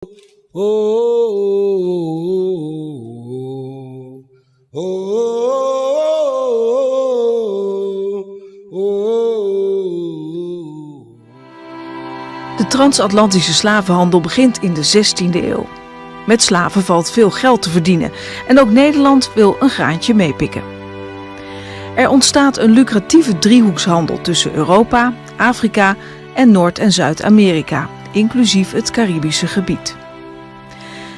De transatlantische slavenhandel begint in de 16e eeuw. Met slaven valt veel geld te verdienen en ook Nederland wil een graantje meepikken. Er ontstaat een lucratieve driehoekshandel tussen Europa, Afrika en Noord- en Zuid-Amerika, inclusief het Caribische gebied.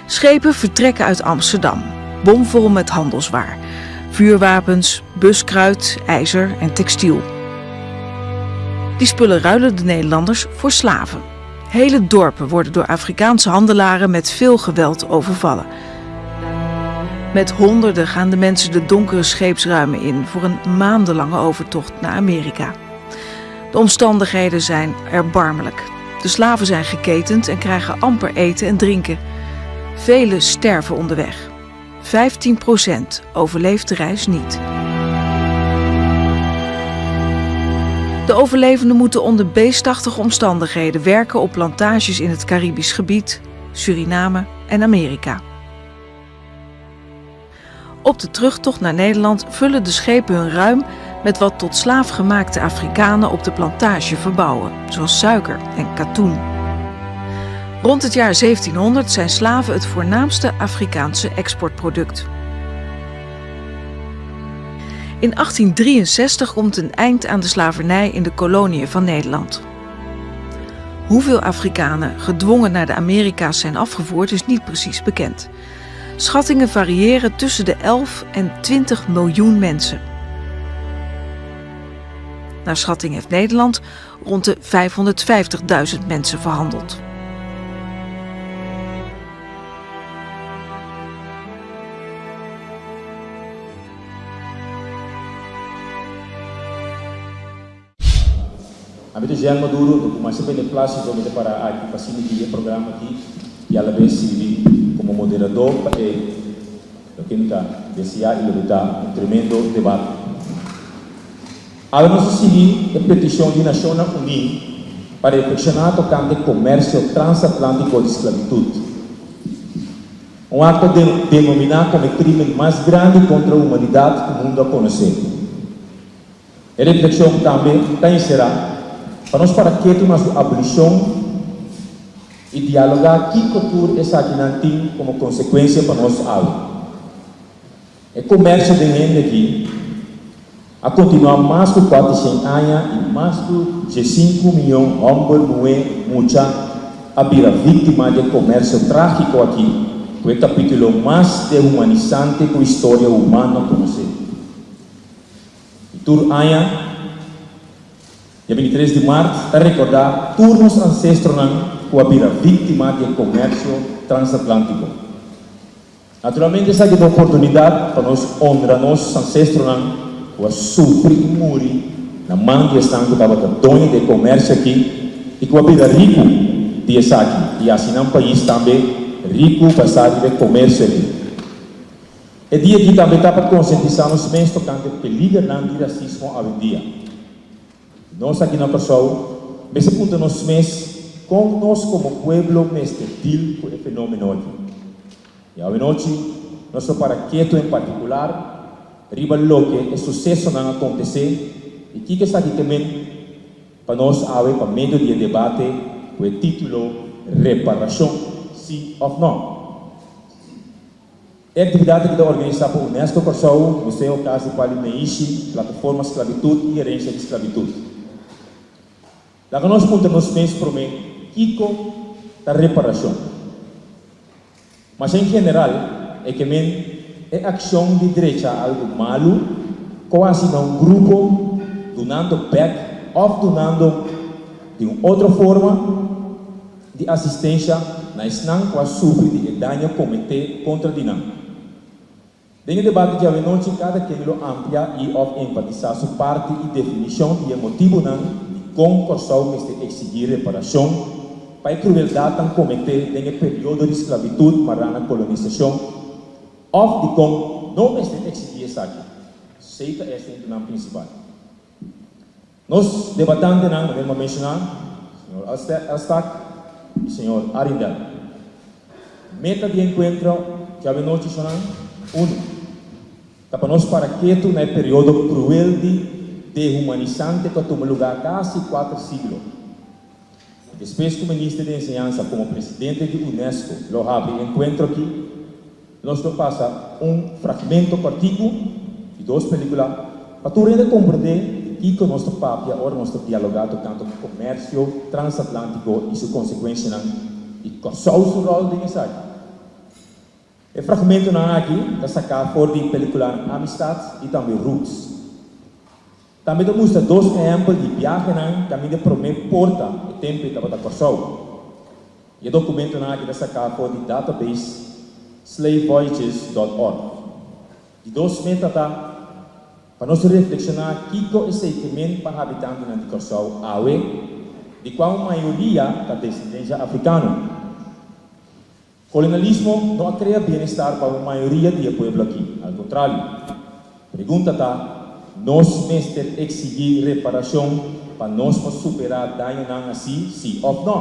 Schepen vertrekken uit Amsterdam, bomvol met handelswaar, vuurwapens, buskruit, ijzer en textiel. Die spullen ruilen de Nederlanders voor slaven. Hele dorpen worden door Afrikaanse handelaren met veel geweld overvallen. Met honderden gaan de mensen de donkere scheepsruimen in voor een maandenlange overtocht naar Amerika. De omstandigheden zijn erbarmelijk. De slaven zijn geketend en krijgen amper eten en drinken. Velen sterven onderweg. 15% overleeft de reis niet. De overlevenden moeten onder beestachtige omstandigheden werken op plantages in het Caribisch gebied, Suriname en Amerika. Op de terugtocht naar Nederland vullen de schepen hun ruim met wat tot slaaf gemaakte Afrikanen op de plantage verbouwen, zoals suiker en katoen. Rond het jaar 1700 zijn slaven het voornaamste Afrikaanse exportproduct. In 1863 komt een eind aan de slavernij in de koloniën van Nederland. Hoeveel Afrikanen gedwongen naar de Amerika's zijn afgevoerd is niet precies bekend. Schattingen variëren tussen de 11 en 20 miljoen mensen. Naar schatting heeft Nederland rond de 550.000 mensen verhandeld. Ami ta Jean Maduro, ta ku masha beneplácito mi ta para aki pa sinti e programa aki i alabes sirbi komo moderadó pa e loke mi ta deseá i loke ta un tremendo debate. Awe nos a sigui e petishon di Nashonnan Uní pa reflekshoná tokante komersio transatlantiko di sklabitut. Un akto denominá komo e krimen mas grandi kontra humanidat ku mundu a konosé. E reflekshon tambe ta enserá pa nos para ketu na su abolishon i dialogá kiko tur esakinan tin komo konsekuensia pa nos awe. E komersio den hende aki a kontinuá mas ku kuatershen aña i mas ku diesinku miyon hòmber, muhé, mucha a bira víktima di e komersio trágiko aki ku e kapítulo mas dehumanisante ku historia humano konosé. I tur aña, dia 23 di mart, ta rekordá tur nos ansestronan ku a bira víktima di e komersio transatlantiko. Naturalmente esaki ta oportunidat pa nos honra nos ansestronan ku a sufri i muri na man di esnan ku tabata doño di e komersio aki i ku a bira riku di esaki i hasi nan pais tambe riku basá riba e komersio aki. E dia aki tambe ta pa konsientisá nos mes tokante peligernan di rasismo awendia. Nos aki na Kòrsou mester puntra nos mes kon nos komo pueblo mester deal ku e fenómeno aki. I awenochi nos lo para ketu en partikular riba loke e susesonan a kontesé i kiko esaki ke men pa nos awe pa medio di e debate ku e título Reparashon, sí òf nò? E aktividat aki ta organisá pa UNESCO Kòrsou, Museo Kas di Pali Meishi, Plataforma Sklabitut i Herensia di Sklabitut. Laga nos puntra nos mes promé kiko ta reparashon. Masha en general e ke men e akshon di drecha algu malu ku hasi na un grupo dunando bèk òf dunando di un otro forma, di asistensha na esnan ku a sufri di e daño kometé kontra di nan. Den e debate djawe-nochi kada ken lo amplia i òf enfatisá su parti i definishon di e motibunan dikon Kòrsou mester eksigí reparashon pa e krueldatnan kometé den e periodo di sklabitut mará na kolonisashon òf dikon no mester eksigí esaki. Esei ta e asuntunan prinsipal. Nos debatantenan, manera mi a menshoná, señor Elstak i señor Arrindell. Meta di e enkuentro djawe nochi shonnan, unu, ta pa nos para ketu na e periodo kruel di dehumanisante ku a tuma lugá kasi kuater siglo. I despues ku Minister di Enseñansa komo presidente di unesco lo habri e enkuentro aki, nos lo pasa un fragmento kòrtiku di dos pelíkula pa tur hende komprendé di kiko nos ta papia ora nos ta dialogá tokante komersio transatlántiko i su konsekuensianan i Kòrsou su ròl den esaki. E fragmentonan aki ta saká for di pelíkulanan Amistad i tambe Roots. Tambe ta mustra dos ehèmpel di biahenan kaminda e promé porta e tempu ei tabata Kòrsou. I e dokumentonan aki ta saká for di database slavevoyages dòt org. Di dos meta ta pa nos reflekshoná kiko esei ke men pa habitantenan di Kòrsou awe, di kua un mayoria ta desendensia afrikano. Kolonialismo no a krea bienestar pa un mayoria di e pueblo aki, al kontrario. Pregunta ta, nos mester eksigí reparashon pa nos por superá dañonan así, sí òf nò?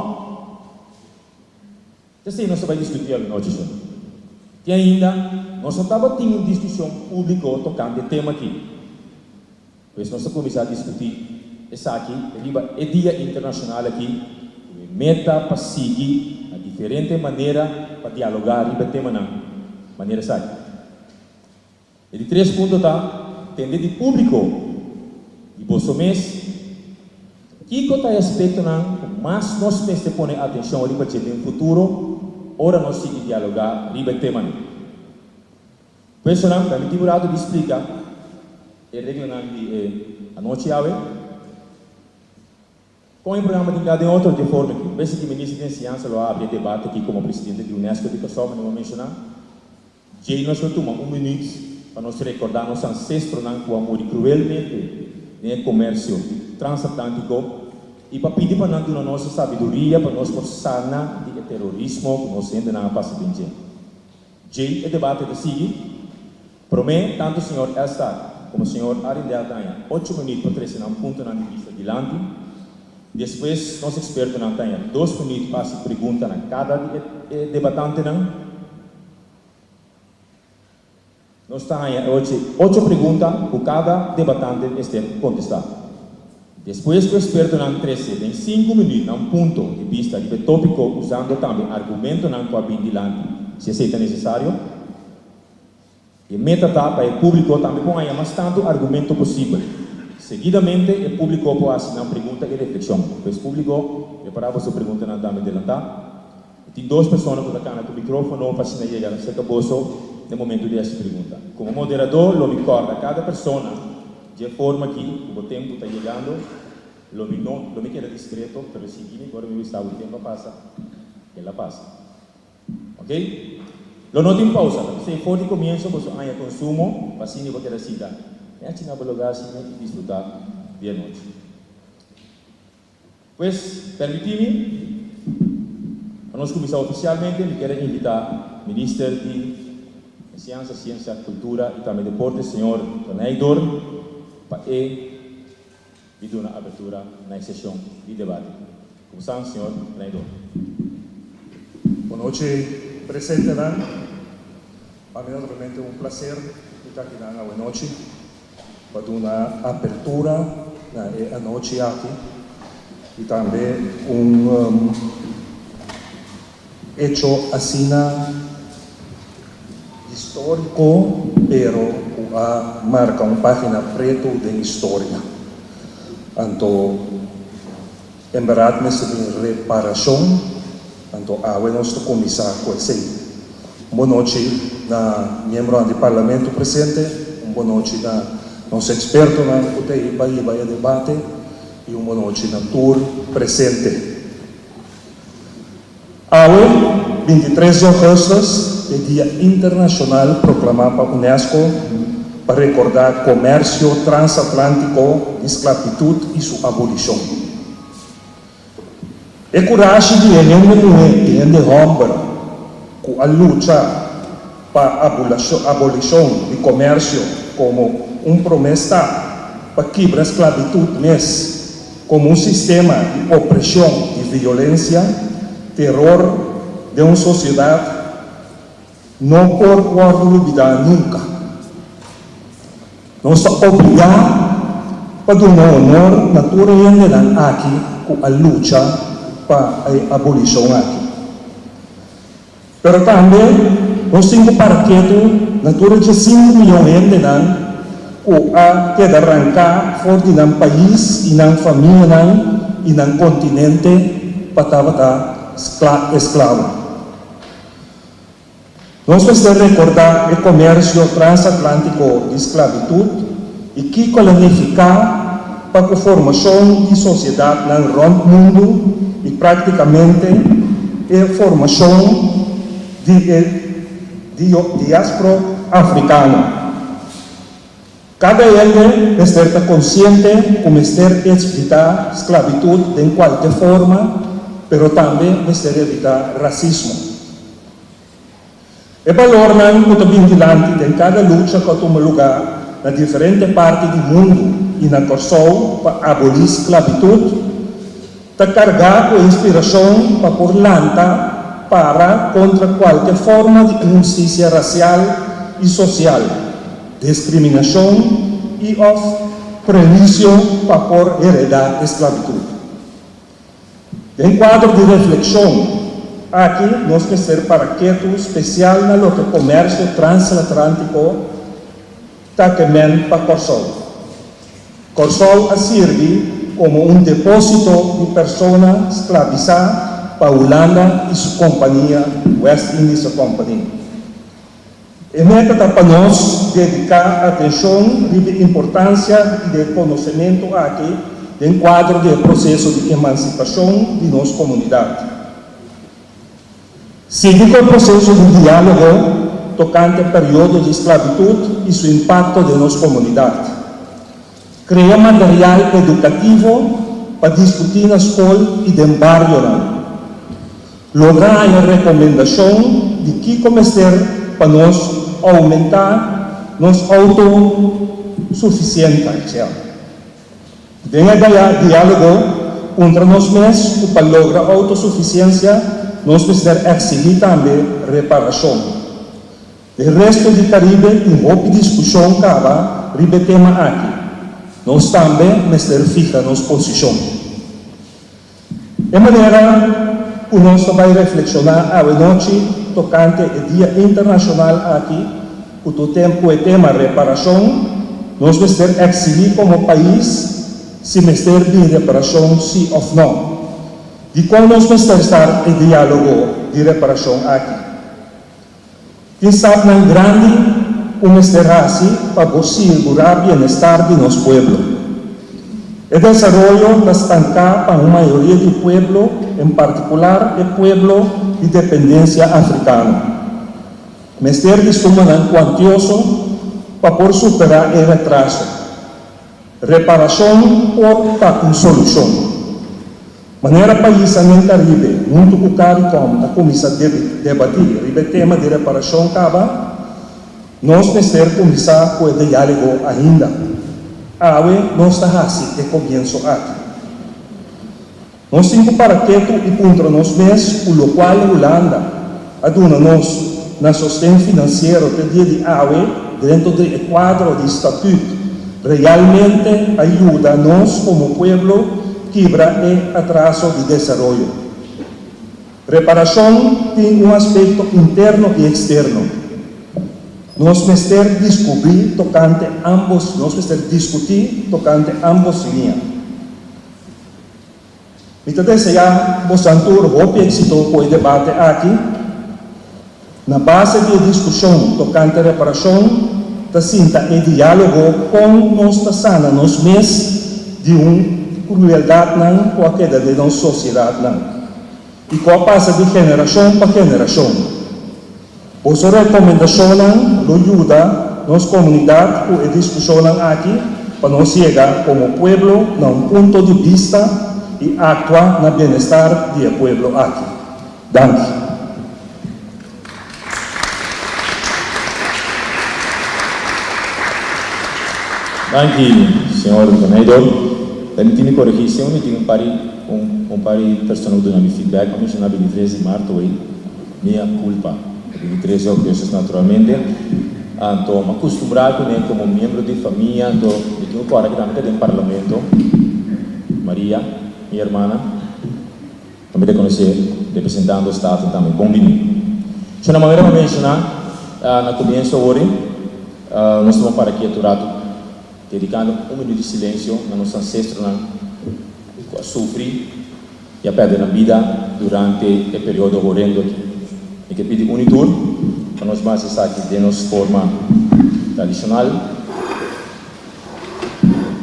T'esei nos ta bai diskutí awe nochi, shon. Te ainda nos no tabatin un diskushon públiko tokante e tema akí. Pues nos ta kuminsá diskutí esaki riba e dia internashonal aki ku e meta pa sigui na diferente manera pa dialogá riba e temanan manera esaki. E di tres punto ta tende di públiko di boso mes kiko ta e aspektonan ku mas nos mester pone atenshon riba dje den futuro ora nos sigui dialogá riba e temanan. Personan, permití un rato di splika e reglanan di e anochi awe. Kon e programa tin kada den otro dje forma aki. Bes ki Minister di Enseñansa lo a habri e debate aki komo presidente di UNESCO di Kòrsou, manera mi a menshoná, djei nos lo tuma un minüt pa nos rekordá nos ansestronan ku a muri kruelmente den e komersio transatlántiko i pa pidi pa nan duna nos e sabiduria pa nos por sana di e terorismo ku nos hendenan a pasa den dje. Djei e debate ta sigui. Promé, tantu señor Elstak komo señor Arrindell ta haña ocho minüt pa trese nan puntonan di bista dilanti. Despues nos ekspertonan ta haña dos minüt pa hasi pregunta na kada di e debatantenan. Nos ta haña e ocho pregunta ku kada debatante mester kontestá. Despues ku ekspertonan trese den sinku minüt nan punto di bista riba e tópiko usando tambe argumentonan ku a bin dilanti si esei ta nesesario. E meta ta pa e públiko tambe por haña mas tantu argumento posibel. Seguidamente e públiko por hasi nan pregunta i reflekshon. Pues públiko, prepará boso preguntanan tambe delantá. Tin dos persona ku ta kana ku mikrófono pa asina yega serka boso den momentu di hasi pregunta. Komo moderadó lo mi kòrda kada persona dje forma aki ku bo tempu ta yegando. Lo mi no lo mi keda diskreto, pero sigui mi ora mi bisa bo tempu a pasa, el a pasa. Oke? Lo no tin pousa. Ta p'esei for di komienso boso haña konsumo pa asina bo keda sinta nèchi na bo lugá asina i disfrutá di e nochi. Pues, permití mi pa nos kuminsá ofisialmente. Mi kier a invitá Minister di Enseñansa, Siensia, Kultura i tambe Deporte, señor René Doorn, pa e di duna apertura na e seshon di debate. Kuminsá, señor René Doorn. Bon nochi, presentenan. Pa mi naturalmente un placer di ta akinan awe nochi. Pa duna apertura na e anochi aki y tambe un hecho asina historico pero cu a marca un pagina preto den historia. Anto en berdad mester tin reparacion, anto awe nos ta cuminsa cu esey. Un bon nochi na miembronan di Parlamento presente, un bon nochi na nos expertonan cu ta ei pa hiba e debate y un bon nochi na tur presente. Awe, 23 di augustus, e dia internacional proclama pa UNESCO pa recorda comercio transatlantico di sclavitud y su abolicion. E kurashi di e hende muhé i hende hòmber ku a lucha pa abolishon di komersio komo un promé stap pa kibra sklabitut mes komo un sistema di opreshon i violensia, teror den un sosiedat. No por wòrdu lubidá nunka. Nos ta obligá pa duna honor na tur e hendenan aki ku a lucha pa e abolishon aki. Pero tambe nos tin ku para ketu na tur e diesinku miyon hendenan ku a keda ranká for di nan pais i nan famianan i nan kontinente pa tabata esklabo. Nos mester rekordá e komersio transatlántiko di sklabitut i kiko el a nifiká pa ku formashon di sosiedatnan rònt mundu i práktikamente e formashon di e diaspro afrikano. Kada hende mester ta konsiente ku mester evitá sklabitut den kualke forma, pero tambe mester evitá rasismo. E balornan ku ta bin dilanti den kada lucha ku a tuma lugá na diferente parti di mundu i na Kòrsou pa abolí sklabitut, ta kargá ku e inspirashon pa por lanta para kontra kualke forma di inhustisia rasial i sosial, diskriminashon i òf prehuisio pa por heredá esklabitut. Den kuadro di reflekshon aki nos mester para ketu spesial na loke komersio transatlantiko ta ke men pa Kòrsou. Kòrsou a sirbi komo un depósito di persona sklabisá pa Hulanda i su kompania West Indische Company. E meta ta pa nos dediká atenshon riba e importansia di e konosementu aki den kuadro di e proseso di emansipashon di nos komunidat. Sigui ku e proseso di diálogo tokante periodo di sklabitut i su impakto den nos komunidat. Krea material edukativo pa diskutí na skol i den barionan. Logra haña rekomendashon di kiko mester pa nos oumentá nos outosufisiensia. Den e diálogo, puntra nos mes ku pa logra outosufisiensia nos mester eksigí tambe reparashon. Den resto di Karibe tin hopi diskushon kaba riba e tema aki. Nos tambe mester fiha nos posishon. E manera ku nos ta bai reflekshoná awe nochi tokante e Dia Internashonal aki ku tur ku e tema reparashon, nos mester eksigí komo pais si mester bin reparashon si òf nò. Dikon nos mester start e diálogo di reparashon aki? Tin stapnan grandi ku mester hasi pa bo sigurá bienestar di nos pueblo. E desaroyo ta stanká pa un mayoria di pueblo, en partikular e pueblo di dependensia afrikano. Mester di sumanan kuantioso pa por superá e retraso. Reparashon por ta un solushon. Manera paisnan den Karibe huntu ku Caricom a kuminsá debatí riba e tema di reparashon kaba, nos mester kuminsá ku e diálogo ainda. Awe nos ta hasi e komienso aki. Nos tin ku para ketu i puntra nos mes ku lokual Hulanda a duna nos na sosten finansiero te dia di awe dentro di e kuadro di Statut realmente a yuda nos komo pueblo kibra e atraso di desaroyo. Reparashon tin un aspekto interno i eksterno. Nos mester diskubrí tokante ámbos, nos mester diskutí tokante ámbos liña. Mi ta deseá bosan tur hopi éksito ku e debate aki. Na base di e diskushon tokante reparashon ta sinta e diálogo kon nos ta sana nos mes di un krueldatnan ku a keda den nos sosiedatnan i ku a pasa di generashon pa generashon. Boso rekomendashonnan lo yuda nos komunidat ku e diskushonnan aki pa nos yega komo pueblo na un punto di bista i aktua na bienestar di e pueblo aki. Danki. Danki, señor Doneido. Permiti mi coregi, señor mi tin un par di un par di persona ku duna mi feedback, a menciona 23 di maart hoy. Mea culpa. Riba 13 augustus naturalmente. Anto mi a kustumbrá kuné komo miembro di famia, anto mi tin un kòrda ku tambe ta den parlamento, Maria, mi hermana, tambe ta konosé representando Staten tambe. Bon bini. So na manera mi a menshoná na komienso awor, nos ta bon para ketu ratu dedikando un minuut di silensio na nos ansestronan ku a sufri i a pèrdè nan bida durante e periodo horendo aki. Mi ke pidi un i tur pa nos basa esaki den nos forma tradishonal,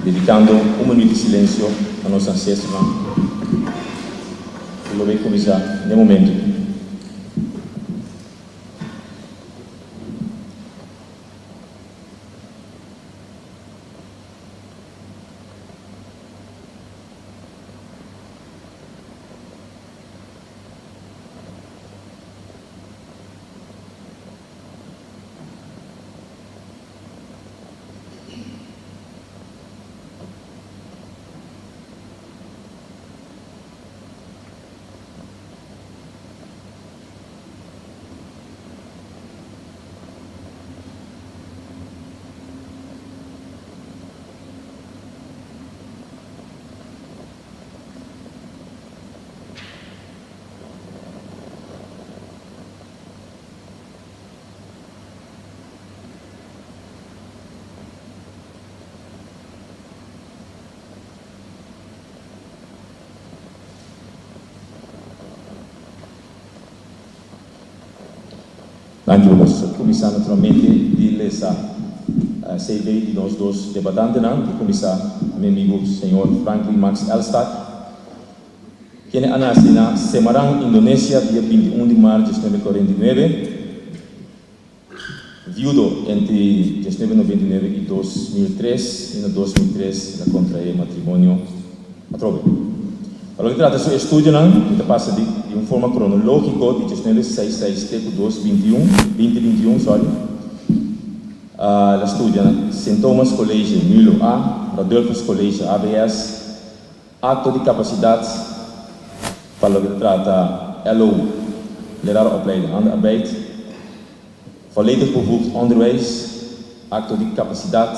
dedikando un minuut di silensio na nos ansestronan ku lo bay kuminsá n'e momentu. Danki pa boso a kuminsá naturalmente di lesa CV di nos dos debatantenan. Di kuminsá mi amigu señor Franklin Max Elstak, kende a nase na Semarang, Indonesia, dia 21 di mart 1949, viudo entre 1999 i 2003, i na 2003 el a kontraé matrimonio Atrobe. Pa loke trata su estudionan, mi ta pasa di di un forma kronologiko di 1966 te ku dos bintiun, binti bintiun, sorry. El a studia na Sint Thomas College, Mulo A, Radulphus College, ABS, Acto di Kapasidat pa loke ta trata LO, Leraaropleiding Handarbeid, Volledig Bevoegd Onderwijs, Acto di Kapasidat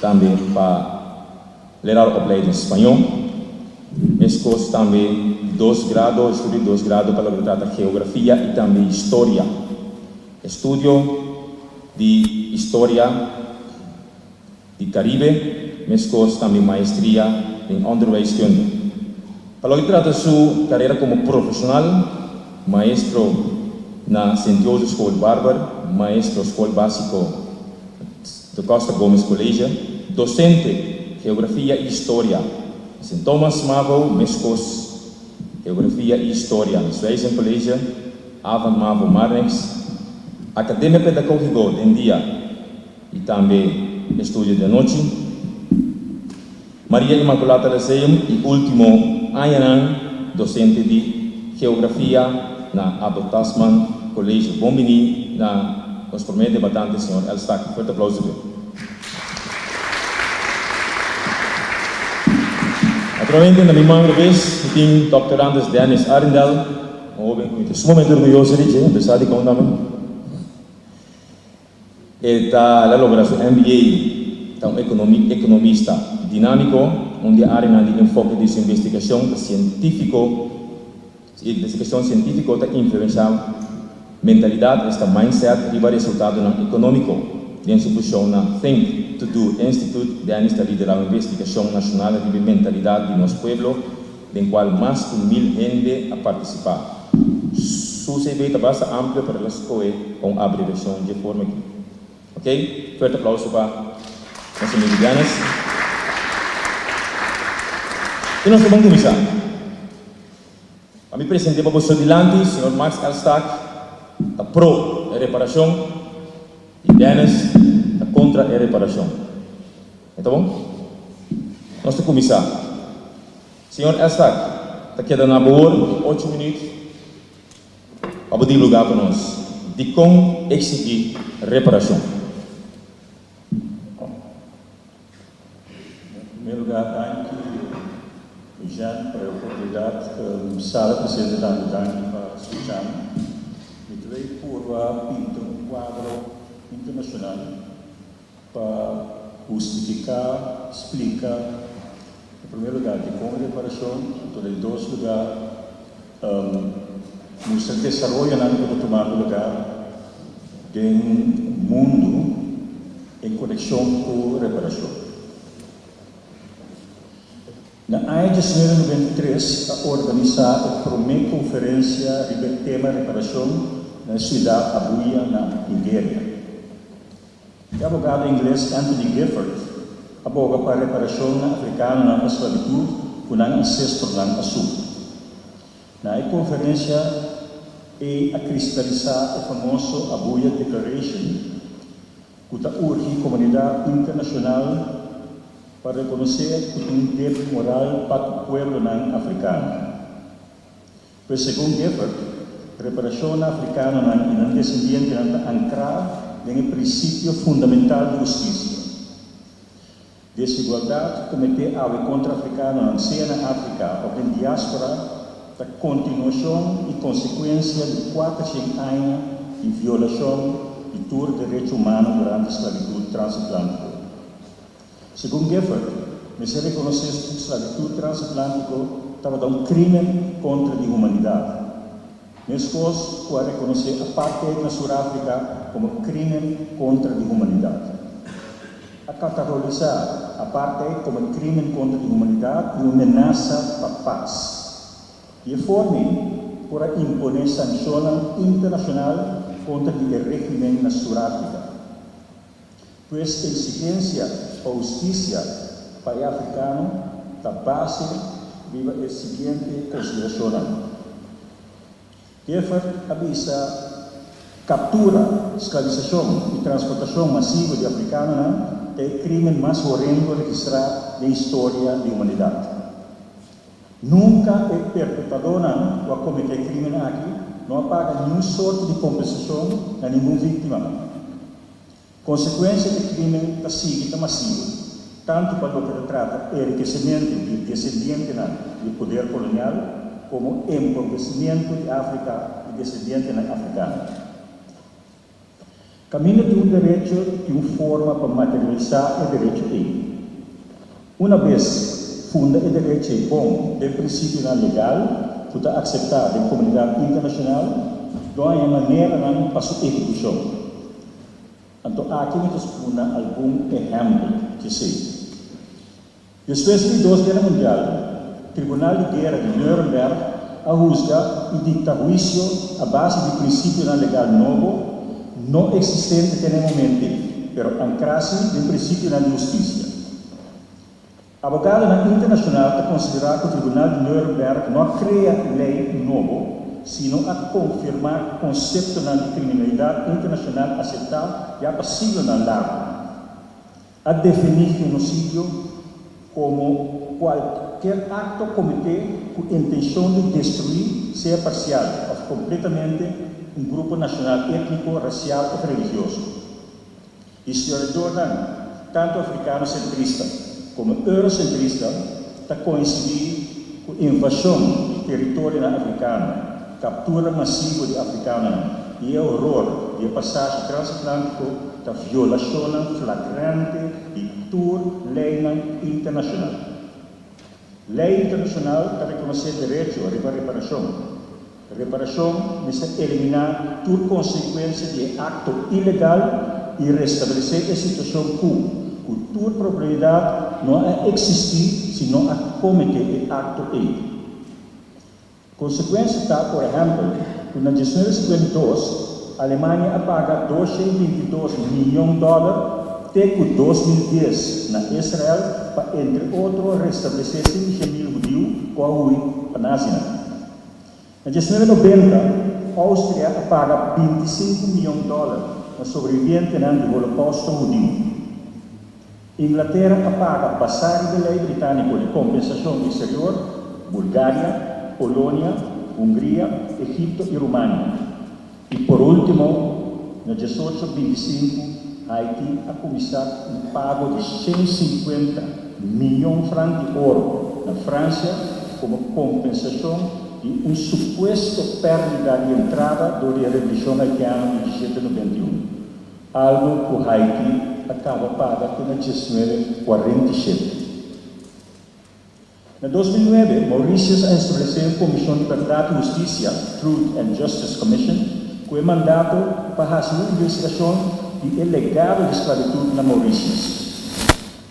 tambe pa Leraaropleiding Spañó, meskos tambe di dos grado, estudio di dos grado pa loke ta trata geografia i tambe historia. Estudio di historia di Karibe, meskos tambe maestria den onderwijskunde. Pa loke ta trata su karera komo profeshonal, maestro na Sint Jozef School Barber, maestro skol básiko De Costa Gomez College, docente Geografia y Historia na Sint Thomas Mavo, meskos Geografia y Historia na Zwijsen College, Avant Mavo Marnix, Academia Pedagogico den dia y tambe estudio di anochi, Maria Immaculata Lyceum y ultimo añanan docente di Geografia na Abel Tasman College. Bon bini na nos prome debatante señor Elstak. Fuerte aplauso p'e. Naturalmente na mi man robes mi tin Dòkter Andres Dennis Arrindell, un hoben cu mi ta sumamente orguyoso di dje, apesar di con tambe. E ta el a logra su MBA, ta un ekonomista dinámiko. Un di e áreanan di enfoke di su investigashon ta sientífiko. Su investigashon sientífiko ta influenshá mentalidat, esta mindset, riba resultadonan ekonómiko. Den su fushon na Think to Do Institute, Dennis ta liderá un investigashon nashonal riba e mentalidat di nos pueblo, den kual mas ku mil hende a partisipá. Su CV ta basta amplio pero el a skohe pa un abreviashon dje forma aki. Ok, fuerte aplauso pa nos amigu Dennis. I nos ta bon kuminsá. Pa mi presente pa boso dilanti, señor Max Elstak ta pro e reparashon i Dennis ta kontra e reparashon. E ta bon? Nos ta kuminsá. Señor Elstak, ta keda na boor di ocho minuut pa bo divulgá pa nos dikon eksigí reparashon. Na primer lugar danki Eugène pa e oportunidat. Sala presente tambe danki pa skucha mi. Mi ta bay. purba pinta un kuadro internashonal pa hustifiká, splika, na promé lugá dikon reparashon, anto na di dos lugá mustra desaroyonan ku ta tumando lugá den mundu en konekshon ku reparashon. Na aña 1993 a organisá e promé konferensia riba e tema reparashon na e siudat Abuja na Nigeria. E abogado ingles Anthony Gifford a boga pa reparashon na afrikanonan pa sklabitut ku nan ansestronan a sufri. Na e konferensia ei a kristalisá e famoso Abuja Declaration ku ta urgi komunidat internashonal pa rekonosé ku tin un debe moral pa ku pueblonan afrikano. Pues segun Gifford, reparashon na afrikanonan i nan desendientenan ta ankrá den e prinsipio fundamental di hustisia. Desigualdat kometé awe kontra afrikanonan sea na Afrika òf den diáspora ta kontinuashon i konsekuensia di 400 aña di violashon di tur derecho humano durante sklabitut transatlántiko. Segun Gifford, mester rekonosé ku sklabitut transatlántiko tabata un krímen kontra di humanidat, meskos ku a rekonosé apartheid na Suráfrika komo krímen kontra di humanidat. A katalogisá apartheid komo e krímen kontra di humanidat i un menasa pa pas. Di e forma ei por a imponé sanshonnan internashonal kontra di e régimen na Suráfrika. Pues e eksigensia pa hustisia pa e afrikano ta base riba e siguiente konsiderashonnan. Gifford a bisa, Kaptura, sklabisashon i transportashon masivo di afrikanonan ta e krímen mas horendo registrá den historia di humanidat. Nunka e perpetradónan ku a kometé e krímen aki no a paga niun sorto di kompensashon na ningun víktima. Konsekuensia di e krímen ta sigui ta masivo, tantu pa loke ta trata enrikesimentu di e desendientenan di e poder kolonial komo empobresimentu di Afrika i desendientenan afrikano. Kaminda tin un derecho tin un forma pa materialisá e derecho ei. Una bes funda e derecho ei bon den prinsipionan legal ku ta akseptá den komunidat internashonal, lo haña maneranan pa su ehekushon. Anto aki mi ta spuna algun ehèmpel djesei. Despues di Dos Guera Mundial, Tribunal di Guera di Nuremberg a husga i dikta huisio a base di prinsipionan legal nobo, no eksistente te na e momento ei, pero ankrá sí den prinsipionan di hustisia. Abogadonan internashonal ta konsiderá ku Tribunal di Nuremberg no a krea lei nobo, sino a konfirmá konseptonan di kriminalidat internashonal aseptá ya pa siglonan largu. A definí genosidio komo kualker akto kometé ku intenshon di destruí, sea parsial òf kompletamente, un grupo nashonal étniko, rasial òf religioso. Historiadornan, tantu afrikanosentrista komo eurosentrista, ta koinsidí ku invashon di teritorionan afrikano, kaptura masivo di afrikanonan i e horor di e pasashi transatlántiko ta violashonnan flagrante di tur leinan internashonal. Lei internashonal ta rekonosé derecho riba reparashon. Reparashon mester eliminá tur konsekuensia di e akto ilegal i restablesé e situashon ku ku tur probabilidat no a eksistí si no a kometé e akto ei. Konsekuensia ta, por ehèmpel, ku na 1952 Alemania a paga 222 miyon dòler te ku 2010 na Israel pa entre otro restablesé 500,000 hudiu ku a hui pa nazinan. Na 1990, Austria a paga 25 miyon dòler na sobrevivientenan di Holokousto hudiu. Inglatera a paga basá riba e lei britániko di kompensashon eksterior, Bulgaria, Polonia, Hungria, Egipto i Rumania. I por último, na 1825, Haiti a kuminsá ku un pago di 150 miyon frank di oro na Fransia komo kompensashon. di un supuesto pèrdida di entrada dor di e Revolushon Haitiano di 1791, algu ku Haiti a kaba paga te na 1947. Na 2009, Mauritius a establesé un Komishon di Bèrdat i Hustisia, Truth and Justice Commission, ku e mandato pa hasi un investigashon di e legado di sklabitut na Mauritius.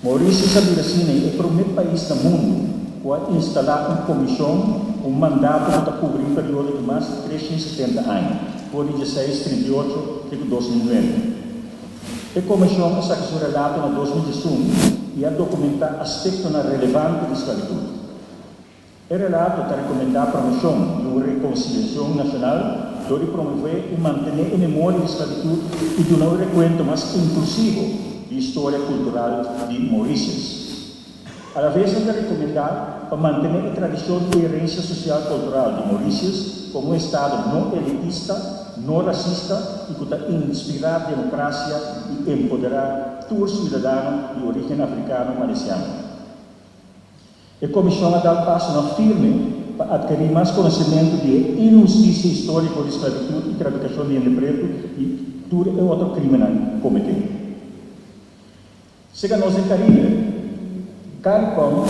Mauritius a bira asina e promé pais na mundu ku a instalá un komishon ku un mandato ku ta kubri un periodo di mas di 370 aña, for di 1638 te ku 2009. E komishon a saka su relato na 2011 i a dokumentá aspektonan relevante di sklabitut. E relato ta rekomendá promoshon di un rekonsiliashon nashonal dor di promové i mantené e memoria di sklabitut i duna un rekuento mas inklusivo di historia kultural di Mauritius. Alaves nan ta rekomendá pa mantené e tradishon i herensia sosial kultural di Mauritius komo un estado no elitista, no rasista i ku ta inspirá demokrasia i empoderá tur siudadano di orígen afrikano malesiano. E komishon a dal pasonan firme pa atkerí mas konosementu di e inhustisia históriko di sklabitut i trafikashon di hende pretu i tur e otro krímennan kometé. Sega nos den Caribe, Caricom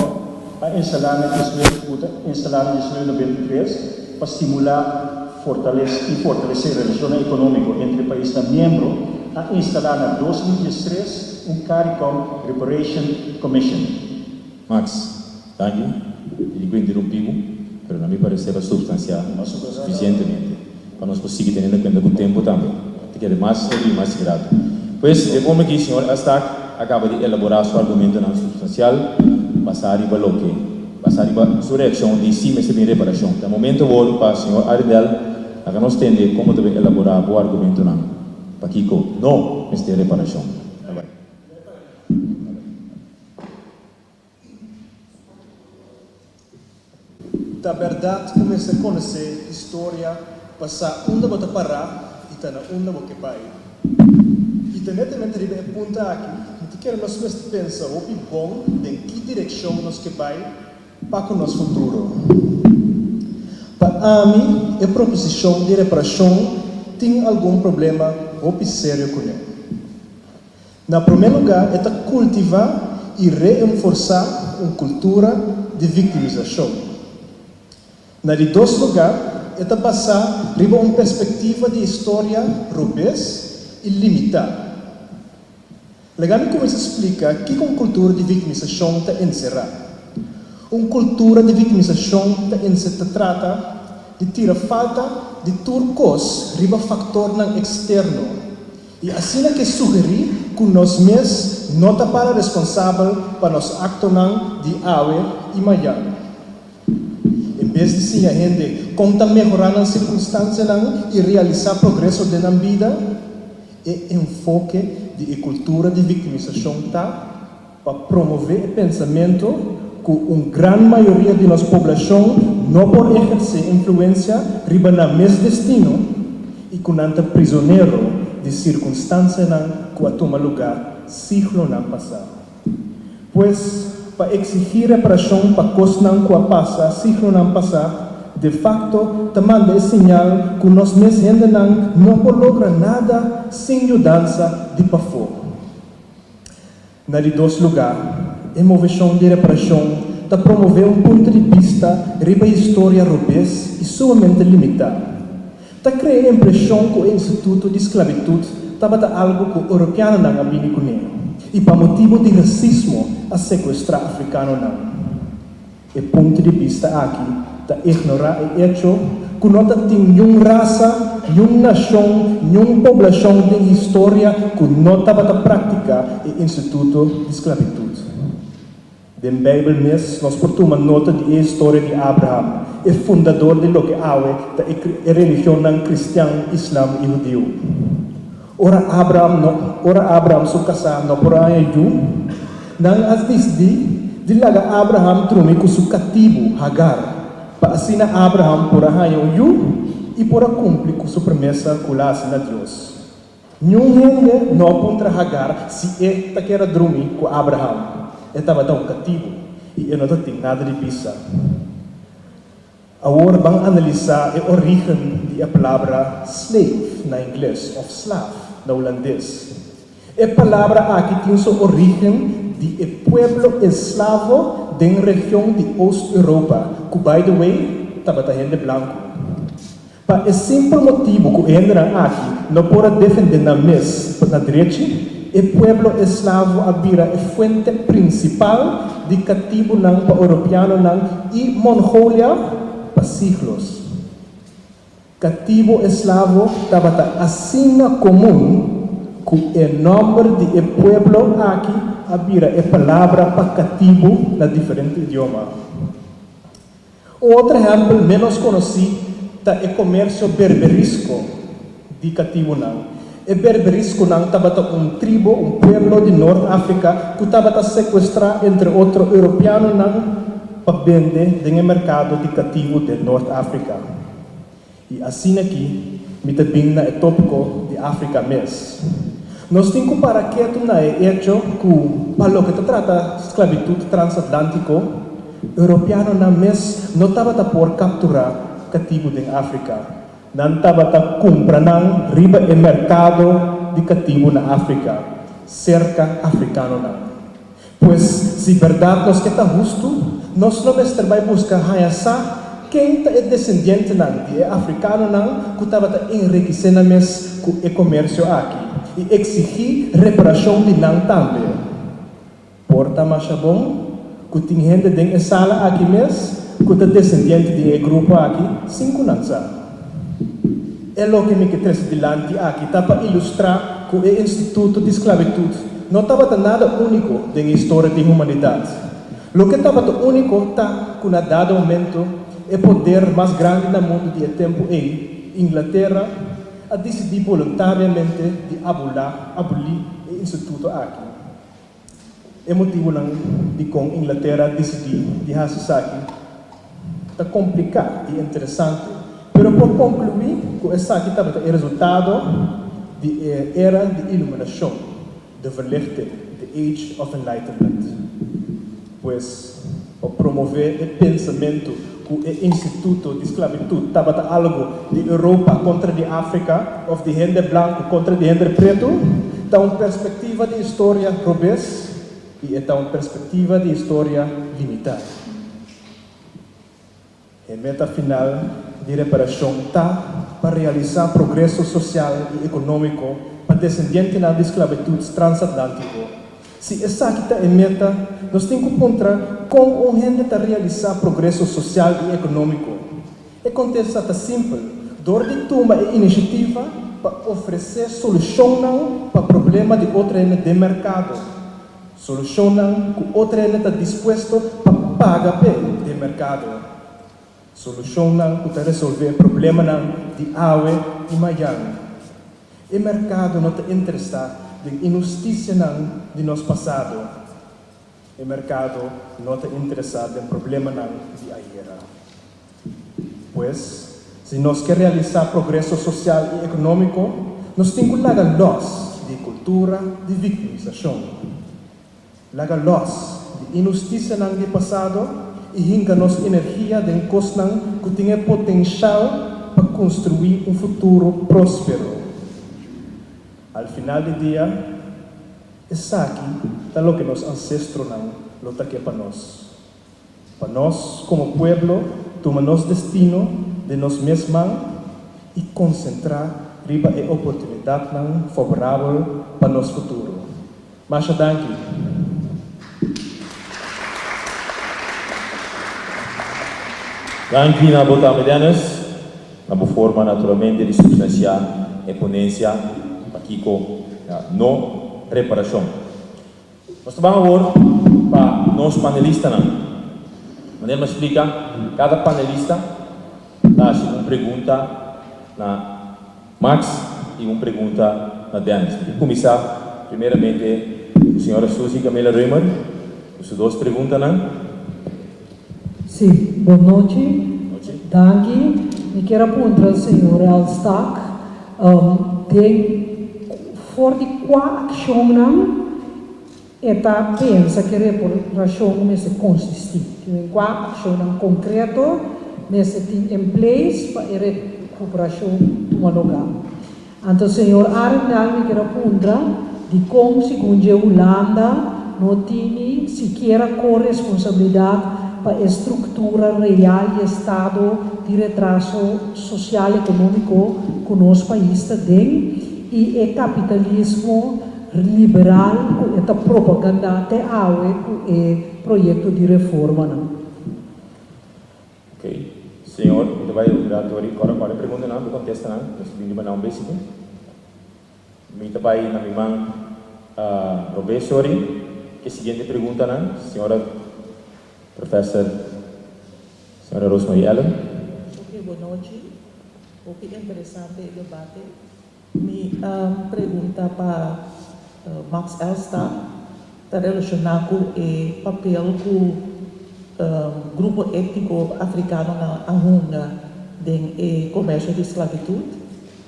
a instalá na diesnuebe ku ta instalá na 1993 pa stimulá, fortalese i fortalesé relashonnan ekonómiko entre paisnan miembro, a instalá na 2013 un Caricom Reparation Commission. Max, danki di ku interumpí bo, pero na mi parecer a substansiá sufisientemente pa nos por sigui teniendo kuenta ku tempu tambe. Ta kere mas i mas grato. Pues, den forma aki señor Elstak a kaba di elaborá su argumentonan substansial basá riba loke, basá riba su reakshon di si mester bin reparashon. Ta momento awor pa señor Arrindell laga nos tende komo ta bin elaborá bo argumentonan pakiko no mester reparashon. Ta bai. Ta bèrdat ku mester konosé historia pa sa unda bo ta pará i ta na unda bo ke bai. I ta netamente riba e punto aki mi ta kere nos mester pensa hopi bon den ki direkshon nos ke bai pa ku nos futuro. Pa ami e proposishon di reparashon tin algun problema hopi serio kuné. Na promé lugá e ta kultivá i reenforsá un kultura di viktimisashon. Na di dos lugá e ta basá riba un perspektiva di historia robes i limitá. Laga mi kuminsá splika kiko un kultura di viktimisashon ta enserá. Un kultura di viktimisashon ta ense ta trata di tira falta di tur kos riba faktornan eksterno. I asina ke sugerí ku nos mes no ta para responsabel pa nos aktonan di awe i mañan. En bes di siña hende kon ta mehorá nan sirkunstansianan i realisá progreso den nan bida, e enfoke di e kultura di viktimisashon ta pa promové e pensamentu ku un gran mayoria di nos poblashon no por ehersé influensia riba nan mes destino i ku nan ta prizonero di sirkunstansianan ku a tuma lugá siglonan pasá. Pues, pa eksigí reparashon pa kosnan ku a pasa siglonan pasá, de fakto ta manda e señal ku nos mes hendenan no por logra nada sin yudansa di pafó. Na di dos lugá, e moveshon di reparashon ta promové un punto di bista riba historia robes i sumamente limitá. Ta krea e impreshon ku e instituto di sklabitut tabata algu ku europeanonan a bini kuné i pa motibu di rasismo a sekuestrá afrikanonan. E punto di bista aki ta ignorá e echo ku no ta tin niun rasa, niun nashon, niun poblashon den historia ku no tabata praktiká e instituto di sklabitut. Den Beibel mes nos por tuma nota di e historia di Abraham, e fundador di loke awe ta e religionnan kristian, islam i hudiu. Ora Abraham no, ora Abraham su kasá no por a haña yu, nan a disidí di laga Abraham drumi ku su katibu, Hagar, pa asina Abraham por a haña un yu i por a kumpli ku su promesa ku el a hasi na Dios. Niun hende no a puntra Hagar si e ta keda drumi ku Abraham. E tabata un katibu i e no ta tin nada di bisa. Awor ban analisá e orígen di e palabra slave na ingles òf slaaf na hulandes. E palabra aki tin su orígen di e pueblo eslavo den region di Oost-Europa ku by the way tabata hende blanku. Pa e simpel motibu ku e hendenan aki no por a defendé nan mes na drechi, e pueblo eslavo a bira e fuente prinsipal di katibunan pa europeanonan i Mongolia pa siglos. Katibu eslavo tabata asina komun ku e nòmber di e pueblo aki a bira e palabra pa katibu na diferente idioma. Un otro ehèmpel ménos konosí ta e komersio berberisko di katibunan. E berberiskonan tabata un tribo, un pueblo di Nort Afrika ku tabata sekuestrá entre otro europeanonan pa bende den e merkado di katibu den Nort Afrika. I asina ki mi ta bin na e tópiko di Afrika mes. Nos tin ku para ketu na e echo ku pa loke ta trata sklabitut transatlántiko, europeanonan mes no tabata por kapturá katibu den Afrika. Nan tabata kumpra nan riba e merkado di katibu na Afrika, serka afrikanonan. Pues, si bèrdat nos ke ta hustu, nos lo mester bai buska haña sa ken ta e desendientenan di e afrikanonan ku tabata enrikisé nan mes ku e komersio aki i eksigí reparashon di nan tambe. Por ta masha bon ku tin hende den e sala aki mes ku ta desendiente di e grupo aki sin ku nan sa. E loke mi ke trese dilanti aki ta pa ilustrá ku e instituto di sklabitut no tabata nada úniko den e historia di humanidat. Loke tabata úniko ta ku na dado momento e poder mas grandi na mundu di e tempu ei, Inglatera, a disidí boluntariamente di abulá, abolí, e instituto aki. E motibunan dikon Inglatera a disidí di hasi esaki ta kompliká i interesante, pero por konkluí ku esaki tabata e resultado di e Era di Iluminashon, De Verlichting, The Age of Enlightenment. Pues, pa promové e pensamentu ku e instituto di sklabitut tabata algu di Europa kontra di Afrika òf di hende blanku kontra di hende pretu, ta un perspektiva di historia robes i e ta un perspektiva di historia limitá. E meta final di reparashon ta pa realisá progreso sosial i ekonómiko pa desendientenan di sklabitut transatlántiko. Si esaki ta e meta, nos tin ku puntra kon un hende ta realisá progreso sosial i ekonómiko. E kontesta ta simpel, dor di tuma e inisiativa pa ofresé solushonnan pa problema di otro hende den merkado. Solushonnan ku otro hende ta dispuesto pa paga p'e den merkado. Solushonnan ku ta resolvé problemanan di awe i mayan. E merkado no ta interesá den inhustisianan di nos pasado. E merkado no ta interesá den problemanan di ayera. Pues, si nos ke realisá progreso sosial i ekonómiko, nos tin ku laga lòs di e kultura di viktimisashon. Laga lòs di inhustisianan di pasado i hinka nos energia den kosnan ku tin e potenshal pa konstruí un futuro próspero. Al final di dia, esaki ta loke nos ansestronan lo ta ke pa nos. Pa nos komo pueblo tuma nos destino den nos mes man i konsentrá riba e oportunidatnan favorabel pa nos futuro. Masha danki! Danki na bo tambe Dennis, na bo forma naturalmente di substansiá e ponensia pakiko no reparashon. Nos ta ban awor pa nos panelistanan. Manera mi a splika, kada panelista ta hasi un pregunta na Max i un pregunta na Dennis. Mi ta kuminsá primeramente ku señora Suzy Camila Römer ku su dos preguntanan. Sí, bon nochi. Danki. Mi kier a puntra señor Elstak, den for di kua akshonnan e ta pensa ku e reparashon mester konsistí? Den kua akshonnan konkreto? mester tin in place pa e rekuperashon tuma lugá. Anto señor Arrindell mi kier a puntra dikon segun dje Hulanda no tini sikiera ko-responsabilidat pa e struktura real di estado di retraso sosial ekonómiko ku nos pais ta den i e kapitalismo liberal ku e ta propagandá te awe ku e proyekto di reformanan. Ok, señor, mi ta bai un rato ori. Kòrda kòrda e preguntanan, bo kontestanan. Nos ta bini riba nan un bes aki. Mi ta bai na mi man robes ori ku e siguiente preguntanan, señora Professor, señora Rosemarie Allen. Ok, bon nochi. Hopi interesante e debate. Mi pregunta pa Max Elstak ta relashoná ku e papel ku grupo étniko afrikanonan a hunga den e komersio di sklabitut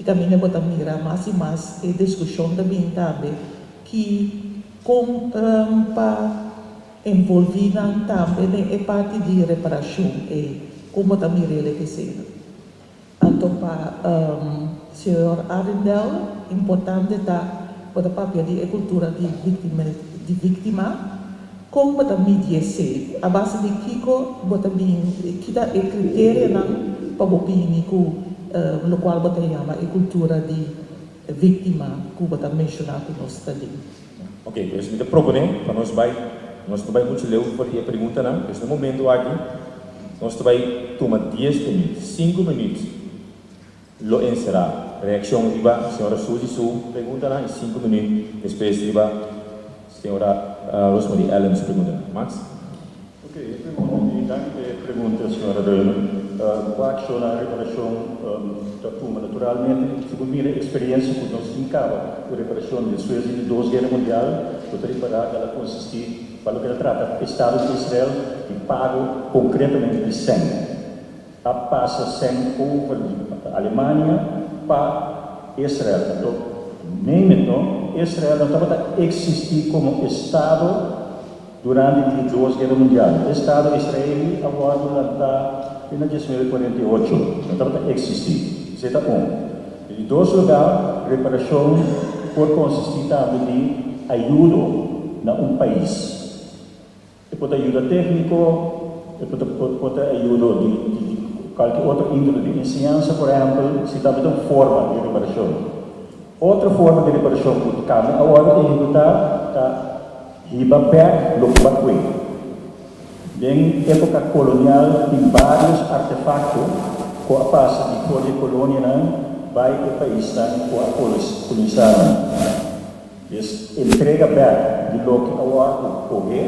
i kaminda bo ta mira mas i mas e diskushon ta bin tambe ki kon pa envolví nan tambe den e parti di reparashon ei, kon bo ta mir'el e esena. Anto pa señor Arrindell importante ta bo ta papia di e cultura di di victima, con bo ta midi esey? A base di kico bo ta bin, ki ta e criterianan pa bo bini cu locual bo ta yama e cultura di victima cu bo ta menciona cu nos ta den? Ok, pues mi ta propone pa nos bai, nos no bai mucho leu for di e preguntanan, pues na momento aki nos ta bai tuma dies minuut, sinku minuut lo enserá reaccion riba señora Suzy su preguntanan y sinku minuut despues riba señora Rosemarie Allen su preguntanan. Max? Ok, e pregunta di danki pa e pregunta señora Reumer. Kua akshonnan reparashon ta tuma? Naturalmente, si bo mira e eksperensia ku nos tin kaba ku reparashon despues di di dos guera mundial, bo ta ripará ku el a konsistí pa loke ta trata Estado di Israel di pago konkretamente di sèn. A pasa sèn over di Alemania pa Israel. Anto, name it no, Israel no tabata eksistí komo estado. Durante di dos Guera Mundial, e Estado Israeli a wòrdu lantá te na 1948, no tabata eksistí. Esei ta un. Di di dos lugá, reparashon por konsistí tambe di ayudo na un pais. E por ta ayuda tékniko, e por ta por ta ayudo di di kualke otro índole di enseñansa, por ehèmpel, esei tambe ta un forma di reparashon. Otro forma di reparashon ku tambe a wòrdu ehekutá ta Hiba bek loke bo a kue. Den epoka kolonial tin varios artefakto ku a pasa di for di e kolonianan bai e paisnan ku a kolonisá nan. Des entrega bek di loke a wòrdu kohe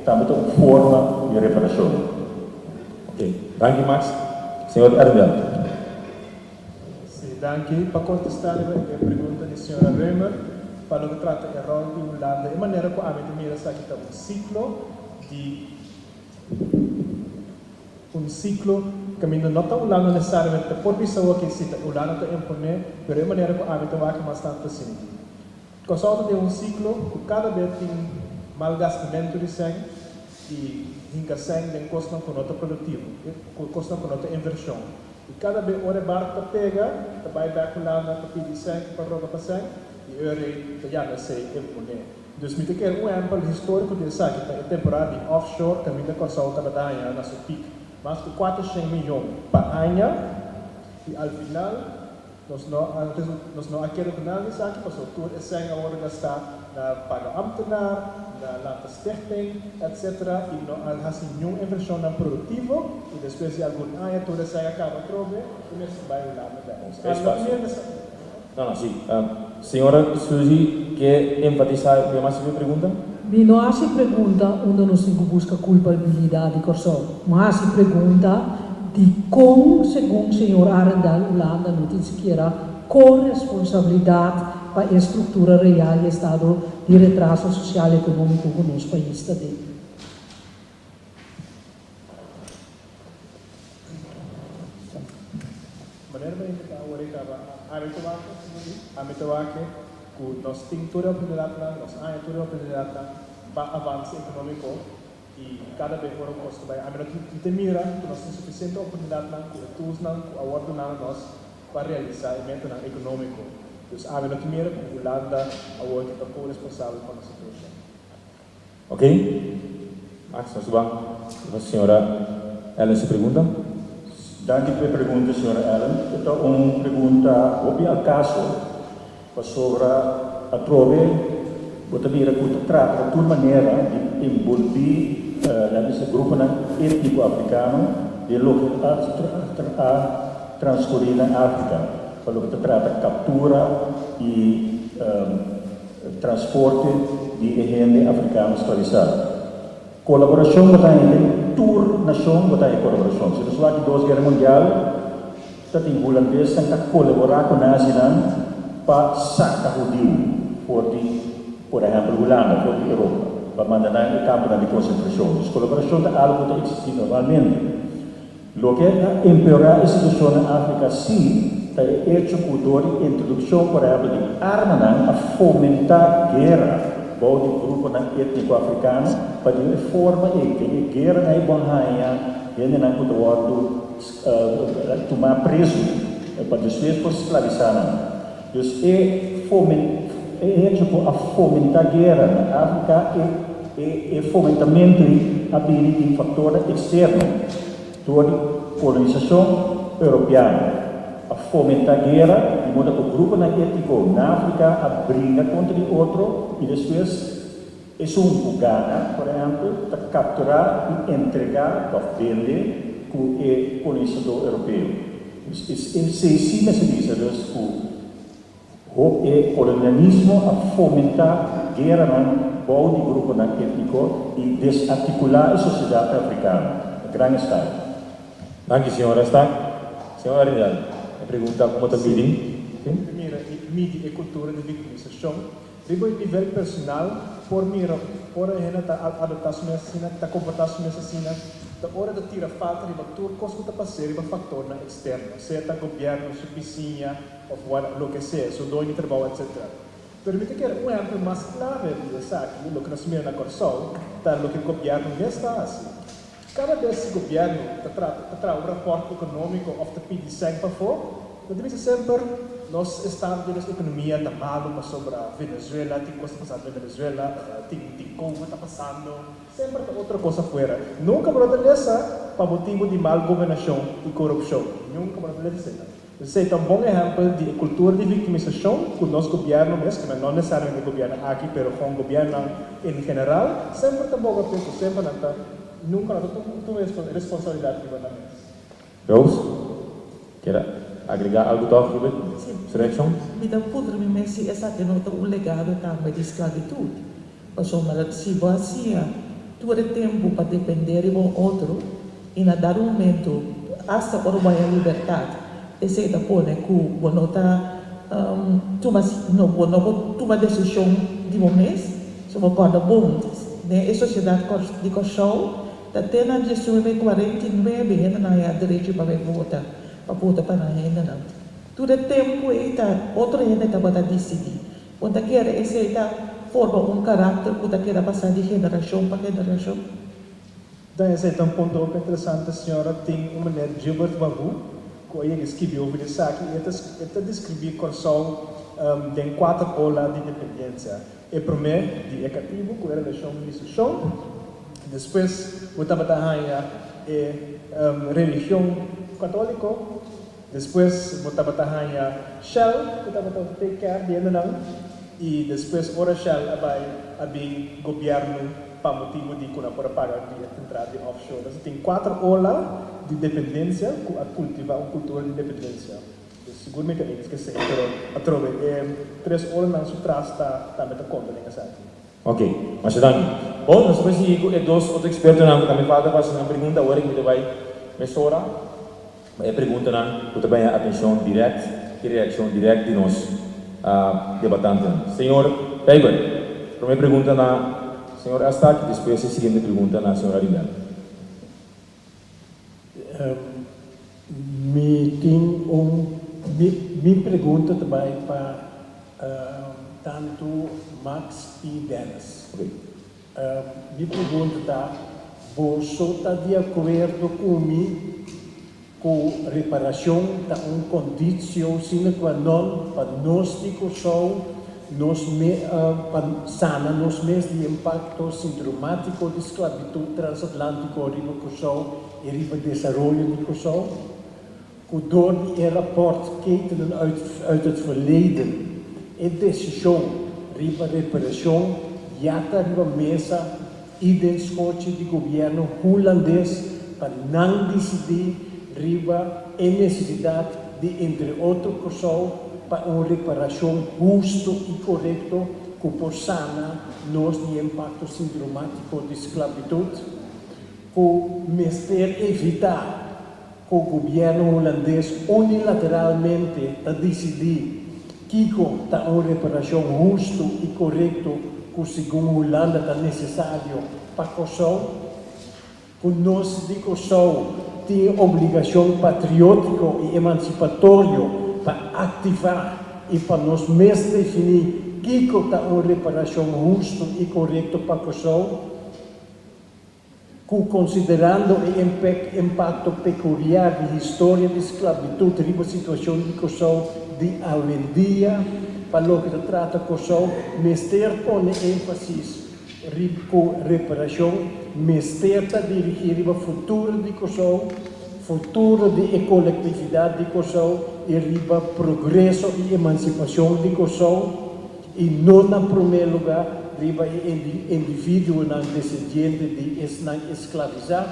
tambe ta un forma di reparashon. Ok, danki Max. Señor Erdel. Sí, danki pa kontestá riba e pregunta di señora Römer. Pa loke trata e ròl di Hulanda, e manera ku ami ta mira esaki ta un siklo di un siklo kaminda no ta Hulanda nesesariamente ta por bisa awor si ta Hulanda ta imponé, pero e manera ku ami ta wak mas tantu ta sinti. Kòrsou ta den un siklo ku kada bes tin malgastamentu di sèn i hinka sèn den kosnan ku no ta produktivo, kosnan ku no ta invershon. I kada bes ora e barku ta pega, ta bai bèk Hulanda pa pidi sèn, pa roga pa sèn, i e rei ta yama esei imponé. Dus mi ta kere un ehèmpel históriko di esaki ta e temporada di offshore kaminda Kòrsou tabata haña na su pik mas ku 400 miyon pa aña i al final, Nos no a nos no a kere ku nada di esaki pasobra tur e sèn a wòrdu gastá na paga ámtenar, na lanta stichting, etc. I no a hasi niun invershonnan produktivo i despues di algun aña tur e sèn a kaba atrobe i mester bai Hulanda bèk. Nos a no mira No, no, si. Señora Suzy ke enfatisá den mas e pregunta? Mi no hasi pregunta unda nos tin ku buska kulpabilidat di Kòrsou. Mi hasi pregunta dikon segun señor Arendal Hulanda no tin sikiera koresponsabilidat pa e struktura real di estado di retraso sosial ekonómiko ku nos pais ta den. Manera mi a indiká awor e kaba, ami ta wak, ami ta wak ku nos tin tur e oportunidatnan, nos haña tur e oportunidatnan pa avanse ekonómiko. I kada bes ora un kos ta bai, ami no tin ta mira ku nos tin sufisiente oportunidatnan ku e toolsnan ku a wòrdu duna na nos pa realisá e metanan ekonómiko. Dus ami no tin mira ku Hulanda awor ki ta ko-responsabel pa nos situashon. Ok. Max, nos ban pa señora Ellen su pregunta. Danki pa e pregunta, señora Ellen. E ta un pregunta hopi al kaso, pasobra atrobe bo ta mira ku ta trata di tur manera di enbolbí, laat bisa, gruponan étniko afrikano den loke a a transkurí na Afrika, pa loke ta trata kaptura i Transporte di e hende afrikano sklavisá. Kolaborashon bo ta haña den tur nashon bo ta haña kolaborashon. Si nos wak di dos guera mundial ta tin hulandesnan ta kolaborá ku nazinan pa saka hudiu for di por ehèmpel Hulanda for di Europa pa manda nan e kamponan di konsentrashon. Dus kolaborashon ta algu ku ta eksistí normalmente. Loke a empeorá e situashon na Afrika sí ta e echo ku dor di introdukshon por ehèmpel di armanan a fomentá guera bou di gruponan étniko afrikano pa di e forma ei den e gueranan ei bo a haña hendenan ku ta wòrdu tumá prezu pa despues por sklavisá nan. Dus e e echo ku a fomentá guera na Afrika e E fomentamentu ei a bini di faktornan eksterno dor di kolonisashon europeano. A fomentá guera di moda ku gruponan étniko na Afrika a bringa kontra di otro i despues esun ku gana, por ehèmpel, ta kapturá i entregá òf bende ku e kolonisadó europeo. Esei sí mester bisa dus ku Hoop e kolonialismo a fomentá gueranan bou di gruponan étniko i desartikulá e sosiedat afrikano na gran eskala. Danki, señor Estak. Señor Arenal, e pregunta komo ta midi? Sí. Ta mira i midi e kultura di viktimisashon riba un nivel personal por mira ora e hende ta adoptá su mes asina, ta komportá su mes asina, ta ora ta tira falta riba tur kos ku ta pas'é riba faktornan eksterno, sea ta gobièrnu, su bisiña, of what loke sea, su doño di trabou etc. Pero mi ta kere un ehempel mas clave di esaki, loke nos mira na Corsou, ta loke gobierno mes ta haci. Cada bes si gobierno ta trata ta traha un rapport economico of ta pidi sèn pafó, nan ta bisa semper nos estado di nos economia ta malo pasobra Venezuela tin cos ta pasando na Venezuela, tin tin covid ta pasando, semper ta otro cos afuera. Nunca bo no ta lesa pa motibo di mal gobernacion y corupcion, nunca bo no ta lesa esei. Esei ta un bon ehèmpel di e kultura di viktimisashon ku nos gobièrnu mes, ku no nesesariamente e gobièrnu aki, pero kon gobièrnunan en general, semper ta boga p'e ku semper nan ta nunka no ta tuma responsabilidat riba nan mes. Rose, kier agregá algu tòg riba su reakshon? Mi ta puntra mi mes si esaki no ta un legado tambe di sklabitut, pasobra si bo a siña tur e tempu pa dependé riba un otro, I na dado momento, asta ora bo haña libertat, esei ta pone ku bo no ta tuma, no, bo no por tuma desishon di bo mes. So bo kòrda bon, den e sosiedat di Kòrsou ta te na diesnuebe kuarenta i nuebe hendenan haña derecho pa bai vota, pa vota pa nan hendenan. Tur e tempu ei ta otro hende tabata disidí. Bo ta kere esei ta forma un karakter ku ta keda pasá di generashon pa generashon? Dan esei ta un punto hopi interesante señora tin un meneer Gilbert Wahu ku a yega skibi over di esaki i e ta e ta deskribí Kòrsou den kuater ola di dependensia. E promé di e katibu ku e relashon di su shon, despues bo tabata haña e religion katóliko, despues bo tabata haña Shell ku tabata take care di hendenan i despues ora Shell a bai a bin gobièrnu. Pa motibu di ku nan por a paga di e entrada di offshore. Entonces tin kuater ola di dependensia ku a kultivá un kultura di dependensia. Dus sigur mi ta eens ku esei, pero atrobe e tres olanan su tras ta tambe ta konta den esaki. Ok, masha danki. Bon, nos ta bai sigui ku e dos otro ekspertonan ku tambe falta pa hasi nan pregunta. Awor mi ta bai mesora pa e preguntanan ku ta bai haña atenshon dirèkt i reakshon dirèkt di nos debatantenan. Señor Pijper, promé pregunta na señor Elstak i despues e siguiente pregunta na señor Arrindell. Mi tin un, mi pregunta ta bai pa tantu Max i Dennis. Mi pregunta ta. Boso ta di akuerdo ku mi ku reparashon ta un konditio sine qua non pa nos di Kòrsou nos me pa sana nos mes di impakto sindromátiko di sklabitut transatlantiko riba Kòrsou i riba desaroyo di Kòrsou? Ku dor di e rapòrt Ketenen uit uit het verleden e desishon riba reparashon ya ta riba mesa i den skochi di gobièrnu hulandes pa nan disidí riba e nesesidat di entre otro Kòrsou pa un reparashon hustu i korekto ku por sana nos di e impakto sindromátiko di sklabitut ku mester evitá ku gobièrnu hulandes unilateralmente ta disidí kiko ta un reparashon hustu i korekto ku segun Hulanda ta nesesario pa Kòrsou, ku nos di Kòrsou tin e obligashon patriótiko i emansipatorio pa aktivá i pa nos mes definí kiko ta un reparashon hustu i korekto pa Kòrsou. Ku konsiderando e impakto pekuliar di historia di sklabitut riba situashon di Kòrsou di awendia, pa loke ta trata Kòrsou, mester pone énfasis riba ku reparashon mester ta dirigí riba futuro di Kòrsou, futuro di e kolektividat di Kòrsou i riba progreso i emansipashon di Kòrsou. I no na promé lugá riba e individuonan desendiente di esnan esklavisá,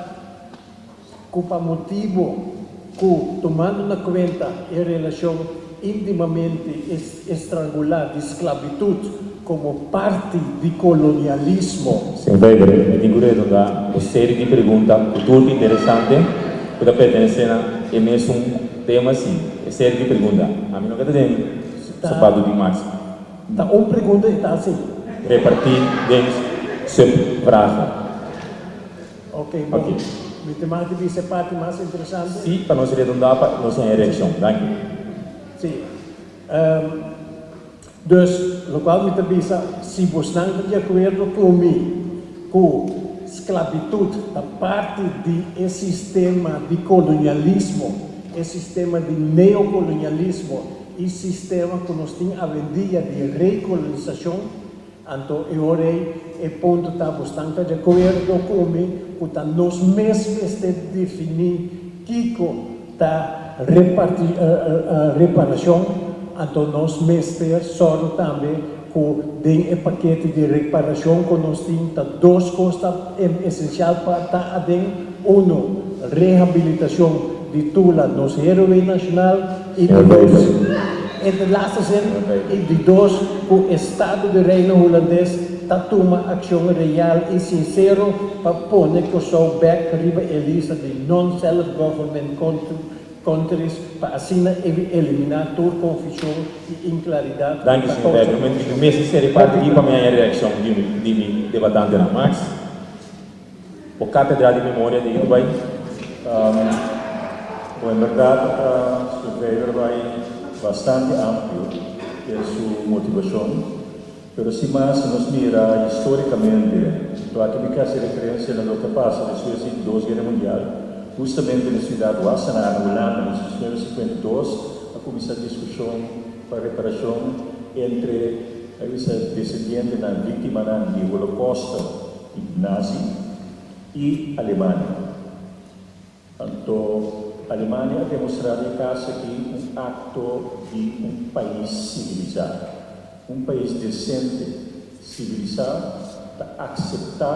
ku pa motibu ku, tumando na kuenta e relashon íntimamente estrangulá di sklabitut komo parti di kolonialismo. Señor Wever, mi tin ku redondá un seri di pregunta ku tur ta interesante ku ta pertenesé na e mesun tema, sí, e seri di pregunta. Ami no ke ta den. Sapatu di Max. Ta un pregunta e ta hasi. Reparti den subvragen. Ok, bon. Mi ta mati bisa e parti mas interesante. Si, pa nos redondá pa nos haña reakshon. Danki. Si. Dus, lokual mi ta bisa, si bosnan ta di akuerdo ku mi ku sklabitut ta parti di e sistema di kolonialismo, e sistema di neokolonialismo, E sistema ku nos tin awendia di rekolonisashon, anto e ora ei e punto ta bosnan ta di akuerdo ku mi ku ta nos mes mester definí kiko ta reparashon, anto nos mester sòru tambe ku den e pakete di reparashon ku nos tin ta dos kos ta esensial pa ta aden, uno rehabilitashon di Tula nos héroe nashonal i di dos e de laatste zin i di dos ku Estado di Reino Hulandes ta tuma akshon real i sinsero pa pone Kòrsou bèk riba e lista di non-self-government countries pa asina eliminá tur konfushon i inklaridat Danki pa señor kousa Weber. Mi konfushon. mester seri parti aki pa mi haña reakshon di mi debatantenan. Max. Bo katedra di memoria di Uruguay. Bo en berdad su Weber bai bastante amplio den su motivacion, pero sin mas si nos mira historicamente, to aki mi ke haci referencia na loke a pasa despues di dos guera mundial, hustamente na ciudad Wassenaar na Hulanda na 1952 a cuminsa discusion pa reparacion entre a bisa descendientenan victimanan di Holocausto Nazi i Alemania. Anto Alemania a demostrá den e kas aki un akto di un pais sivilisá. Un pais desente, sivilisá ta akseptá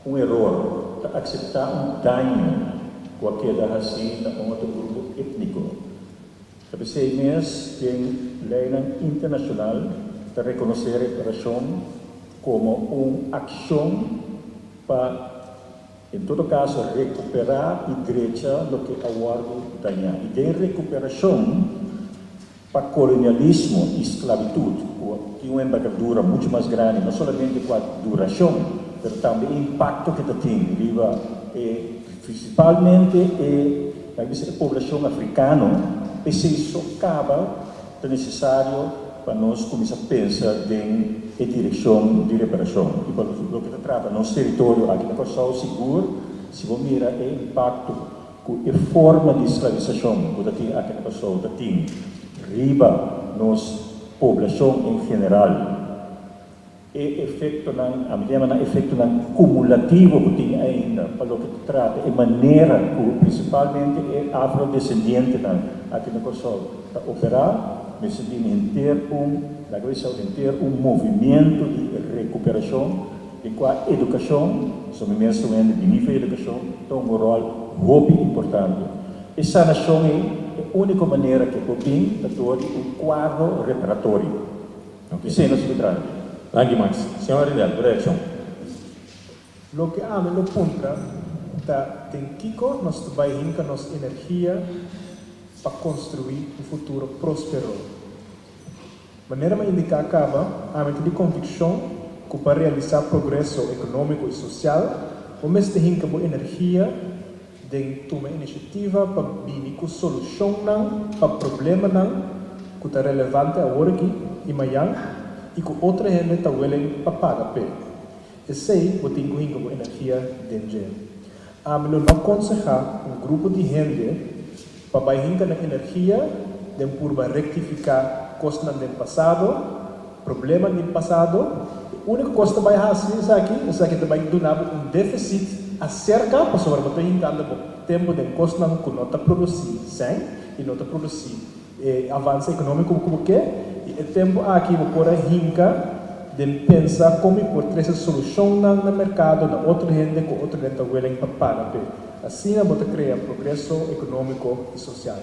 un eror, ta akseptá un daño ku a keda hasí na un otro grupo étniko. Ta p'esei mes den leinan internashonal ta rekonosé reparashon komo un akshon pa, en todo kaso, rekuperá i drecha loke a wòrdu dañá. I den rekuperashon pa kolonialismo i sklabitut, ku tin un embergadura muchu mas grandi, no solamente kua durashon, pero tambe e impakto ku ta tin riba e Prinsipalmente e ta bisa e poblashon afrikano, p'esei so kaba ta nesesario. pa nos kuminsá pensa den e direkshon di reparashon. I pa loke ta trata nos teritorio aki na Kòrsou, sigur si bo mira e impakto ku e forma di sklavisashon ku ta tin aki na Kòrsou ta tin riba nos poblashon en general, E efektonan, ami ta yama nan efektonan kumulativo ku tin ainda pa loke ta trata e manera ku prinsipalmente e afrodesendientenan aki na Kòrsou ta operá, mester bini henter un, laga bisa henter un movimiento di rekuperashon den kua edukashon, so mi mes ta un hende bini for edukashon, ta hunga un ròl hopi importante. E sanashon ei, e úniko manera ku e por bin ta dor di un kuadro reparatorio. Esei no sibi traha di. Danki Max. Señor Rindel, bo reaccion? Loke ami lo puntra ta den kiko nos ta bai hinka nos energia pa konstruí un futuro próspero. Manera mi a indiká kaba, ami ta di konvikshon ku pa realisá progreso ekonómiko i sosial, bo mester hinka bo energia den tuma inisiativa pa bini ku solushonnan pa problemanan ku ta relevante aworaki i mayan i ku otro hende ta willing pa paga p'e. Esei bo tin ku hinka bo energia den dje. Ami lo no konsehá un grupo di hende pa bai hinka nan energia den purba rektifiká kosnan den pasado, Problema di pasado, e úniko kos ta bai hasi esaki, esaki ta bai duna bo un défisit aserka pasobra bo ta hinkando bo tempu den kosnan ku no ta produsí sèn i no ta produsí e avanse ekonómiko ku bo ke i e tempu aki bo por a hinka den pensa kon mi por trese solushonnan na merkado na otro hende ku otro hende ta willing pa paga p'e. Asina bo ta krea progreso ekonómiko i sosial.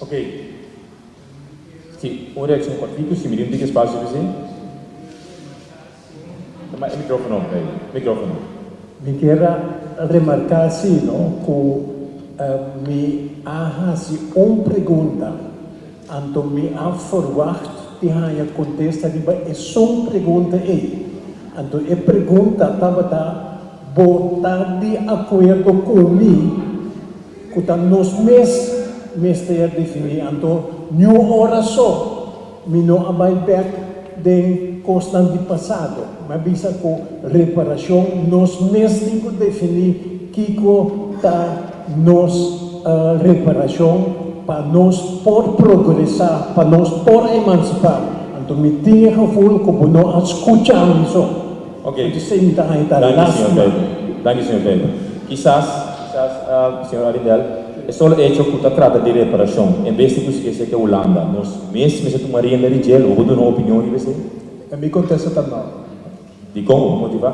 Ok. Si, un reaccion cortico, si mi tin un tiki espacio pa esey. Tuma e microfono, baby. Microfono. Mi kier a remarca si no cu mi a haci un pregunta, anto mi a verwacht di haya contesta riba esun pregunta ey. Anto e pregunta tabata, Bo ta di acuerdo cu mi Ku ta nos mes mester definí. Anto niun ora so mi no a bai bèk den kosnan di pasado. Mi a bisa ku reparashon nos mes tin ku definí kiko ta nos reparashon pa nos por progresá, pa nos por emansipá. Anto mi tin e gevoel ku bo no a skucha mi so. Ok. Anto esei mi ta haña ta Danki, señor lástima. Pedro. Danki, señor Pedro. Kisas, kisas, señor Arindel, e solo hecho cu ta trata di reparacion, en bes di busca esey ke Hulanda, nos mes mester tuma rienda di djel, bo por duna un opinion riba esey? E mi contesta ta no. Dicon? Bo por motiva?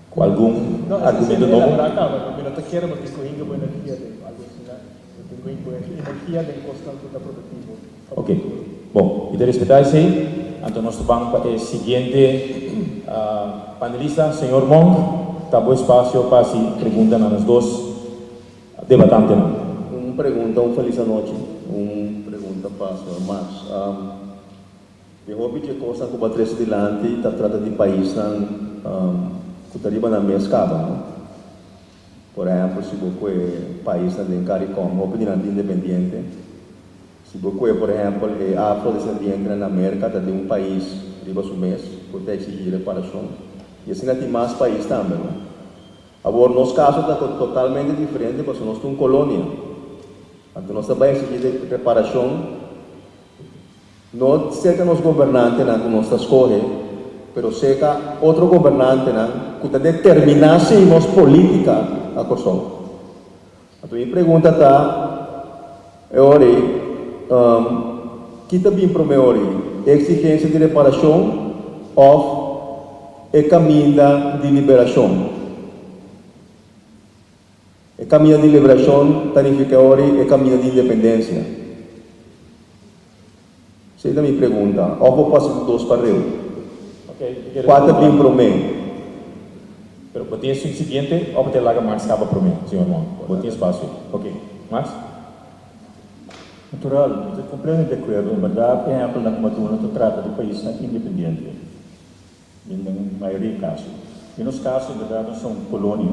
Cu algun No, esey argumento mi nobo? elabora caba, no. Mi no ta kere bo tin cu hinca bo energia den algo asina. Bo tin cu hinca bo energia den cosnan cu ta productivo pa bo Ok. futuro. Bon, mi ta respetá esei. Anto nos ta ban pa e siguiente panelista. Señor Monk, ta bo espasio pa hasi pregunta na nos dos debatantenan. Un pregunta, un felis anochi. Un pregunta pa señor Max. E hopi dje kosnan ku bo a trese dilanti ta trata di paisnan ku ta riba nan mes kaba, no? Por ehèmpel, si bo kue paisnan den Caricom, hopi di nan ta independiente. Si bo kue, por ehèmpel, e afrodesendientenan na Merka ta den un pais riba su mes ku ta eksigí reparashon. I asina tin mas pais tambe, no? Awor, nos kaso ta totalmente diferente pasobra nos ta un kolonia. Anto nos ta bai eksigí reparashon. No serka nos gobernantenan ku nos ta skohe, pero serka otro gobernantenan ku ta determiná si nos polítika na Kòrsou. Anto mi pregunta ta e ora ei, ki ta bin promé ora ei, e eksigensia di reparashon òf e kaminda di liberashon? E kaminda di liberashon ta nifiká ora ei e kaminda di independensia? Esei ta mi pregunta. Of bo pasa ku dos pareu? Kua ta bin promé? Pero bo tin esun siguiente of bo ta laga Max kaba promé, señor Monk? Bo tin espasio. Ok. Max? Natural, mi ta kompletamente di akuerdo. En bèrdat, ehèmpelnan ku mi a duna ta trata di paisnan independiente. Den den mayoria kaso. Den nos kaso, en bèrdat nos ta un kolonia.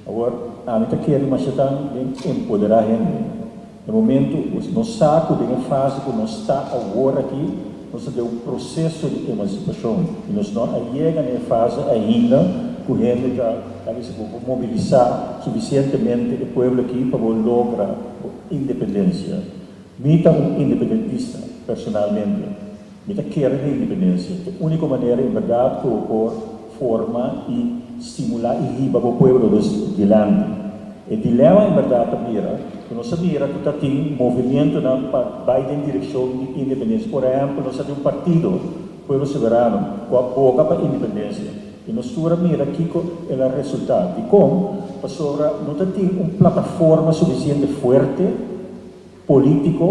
Awor, ami ta kere masha tan den empoderá hende. Na momento nos sa ku den e fase ku nos ta awor aki, nos ta den un proseso di emansipashon i nos no a yega na e fase ainda ku hende ta ta bisa ku bo mobilisá sufisientemente e pueblo aki pa bo logra bo independensia. Mi ta un independentista personalmente. Mi ta kere den independensia. Ta e úniko manera en bèrdat ku bo por forma i stimulá i hiba bo pueblo dus dilanti. E dilema en bèrdat ta bira ku nos a mira ku ta tin movimientonan pa bai den direkshon di independensia. Por ehèmpel nos a tin un partido, Pueblo Soberano, ku a boga pa independensia i nos tur a mira kiko el a resultá. Dikon? Pasobra no ta tin un plataforma sufisiente fuerte polítiko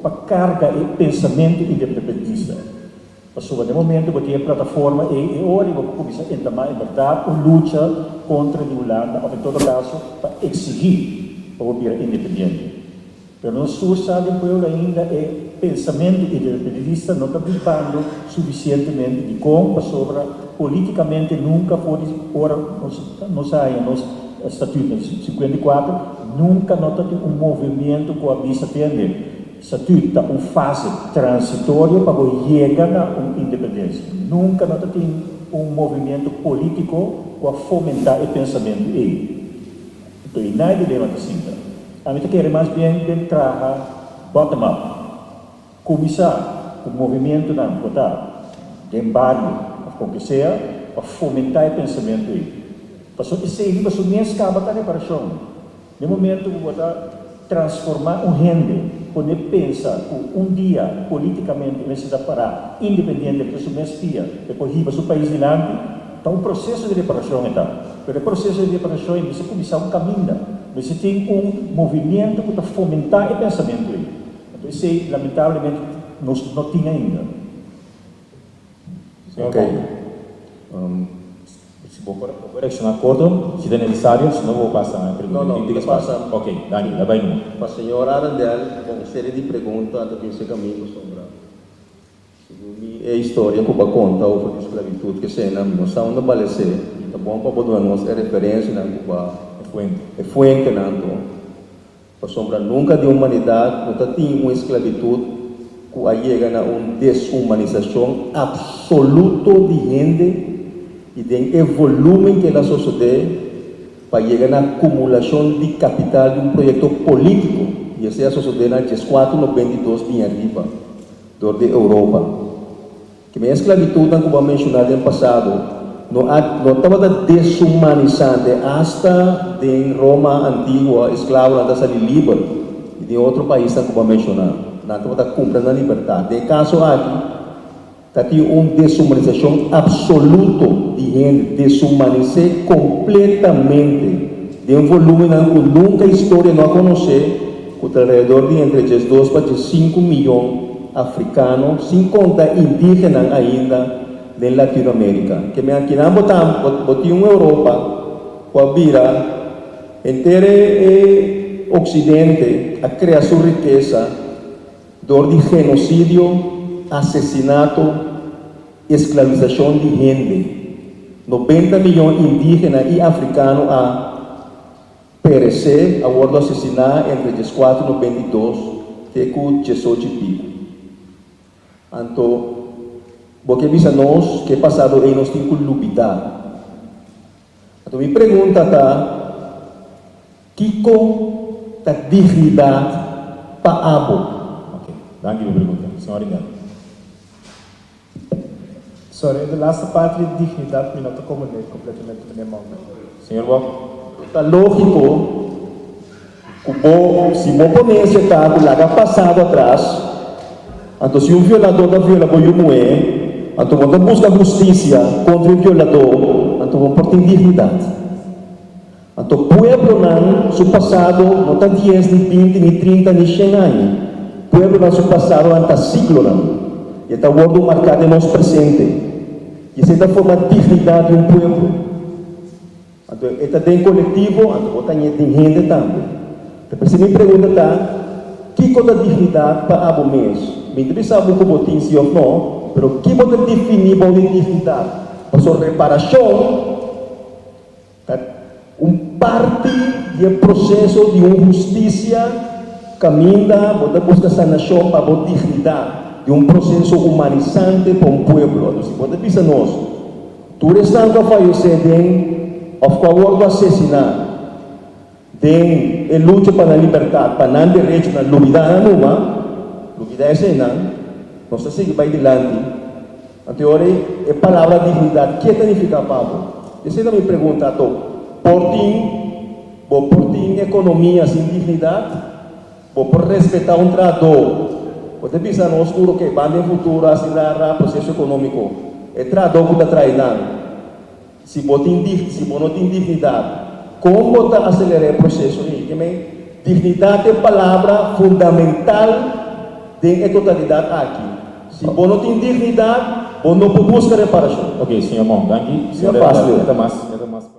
pa karga e pensamentu independentista. Pasobra den momento bo tin e plataforma ei, e ora ei bo por kuminsá entamá en bèrdat un lucha kontra di Hulanda òf en todo kaso pa eksigí pa bo bira independiente. Pero nos tur sa den pueblo ainda e pensamentu independentista no ta bibando sufisientemente. Dikon? Pasobra polítikamente nunka for di ora nos nos a haña nos Statuut na 54, nunka no ta tin un movimiento ku a bisa tende. Statuut ta un fase transitorio pa bo yega na un independensia. Nunka no ta tin un movimiento polítiko ku a fomentá e pensamentu ei. Anto ei na e dilema ta sinta. Ami ta kere mas bien den traha bottom up. Kuminsá ku movimientonan ku ta den bario òf kon ke sea pa fomentá e pensamentu ei. Pasobra esei riba su mes kaba ta reparashon. Den momento ku bo ta transformá un hende, pone pensa ku un dia polítikamente e mester ta pará independiente riba su mes pia, e por hiba su pais dilanti, ta un proseso di reparashon e ta. Pero e proseso di reparashon ei mester kuminsá un kaminda, mester tin un movimiento ku ta fomentá e pensamentu ei. Anto esei lamentablemente nos no tin ainda. Señor Bond. Si bo por reacciona corto, si ta necesario, si no bo pasa na pregunta. No, no, mi ta pasa. Ok, danki, ta bay numa. Pa señor Arendel, bon, un serie di pregunta ta bin cerca mi pasobra segun mi e historia cu bo a conta over di sclavitud kesena mi no sa unda balece y ta bon pa bo duna nos e referencianan cu bo a E fuente. E fuentenan to. Pasobra nunka den humanidat no ta tin un esklabitut ku a yega na un deshumanisashon apsoluto di hende i den e volúmen ku el a sosodé pa yega na akumulashon di kapital di un proyekto polítiko, i esei a sosodé na dieskuater 92 bin ariba dor di Europa. Ki men esklabitutnan ku bo a menshoná den pasado no a no tabata desumanisante. Asta den Roma antiguo esklabonan ta sali liber i den otro paisnan ku bo a menshoná nan tabata kumpra nan libertat. Den e kaso aki ta tin un desumanisashon apsoluto di hende, desumanis'é kompletamente den volumennan ku nunka historia no a konosé ku ta alrededor di entre 12 pa 15 miyon afrikano, sin konta indígenan ainda den Latinoamérika. Ke men akinan bo ta bo tin un Europa ku a bira henter e oksidente a krea su rikesa dor di genosidio, asesinato, esklavisashon di hende. 90 miyon indígena i afrikano a Peresé a wordo asesiná entre 14 92 te ku 18 i piku. Anto, bo ke bisa nos ku e pasado ei nos tin ku lubidá. Anto mi pregunta ta, Kiko ta dignidat pa abo? Ok, danki pa e pregunta. Señor Rinaldo. Sorry, e de laatste parte di dignidad mi no ta comprende completamente, meneer Monk. Señor Bob. Ta lógiko ku bo, si bo ponencia ta ku laga pasado atras, anto si un violadó ta viola bo yu muhé, anto bo ta buska hustisia kontra e violadó, anto bo por tin dignidat. Anto pueblonan su pasado no ta dies ni 20 ni 30 ni 100 aña. Pueblonan su pasadonan ta siglonan. I e ta wòrdu marká den nos presente. I esei ta forma dignidat di un pueblo. Anto e ta den kolektivo, anto bo ta ñe den hende tambe. Ta p'esei mi pregunta ta, kiko ta dignidat pa abo mes? Mi ta bisa bo ku bo tin si òf no, pero ki bo ta definí bou di dignidat? Pasobra reparashon Ta un parti di e proseso di un hustisia. Kaminda bo ta buska sanashon pa bo dignidat di un proseso humanisante pa un pueblo. Anto si bo ta bisa nos, tur esnan ku a fayesé den òf ku a wòrdu asesiná den e lucha pa nan libertat, pa nan derechonan, lubidá nan numa, lubidá eseinan, nos ta sigui bai dilanti. Anto e ora ei e palabra dignidat ke ta nifiká pa bo? Esei ta mi pregunta ato. Por tin Bo por tin ekonomia sin dignidat? Bo por respetá un trahadó? Bo ta bisa nos tur oke, ban den futuro hasi ra ra proseso ekonómiko. E trahadó ku ta trae nan, si bo tin dig si bo no tin dignidat, kon bo ta aselerá e proseso ei? Ke men, dignidat ta e palabra fundamental den e totalidat aki. Si bo no tin dignidat, bo no por buska reparashon. Oke, señor Mon, danki. Señor Fácil. E ta mas, e ta mas.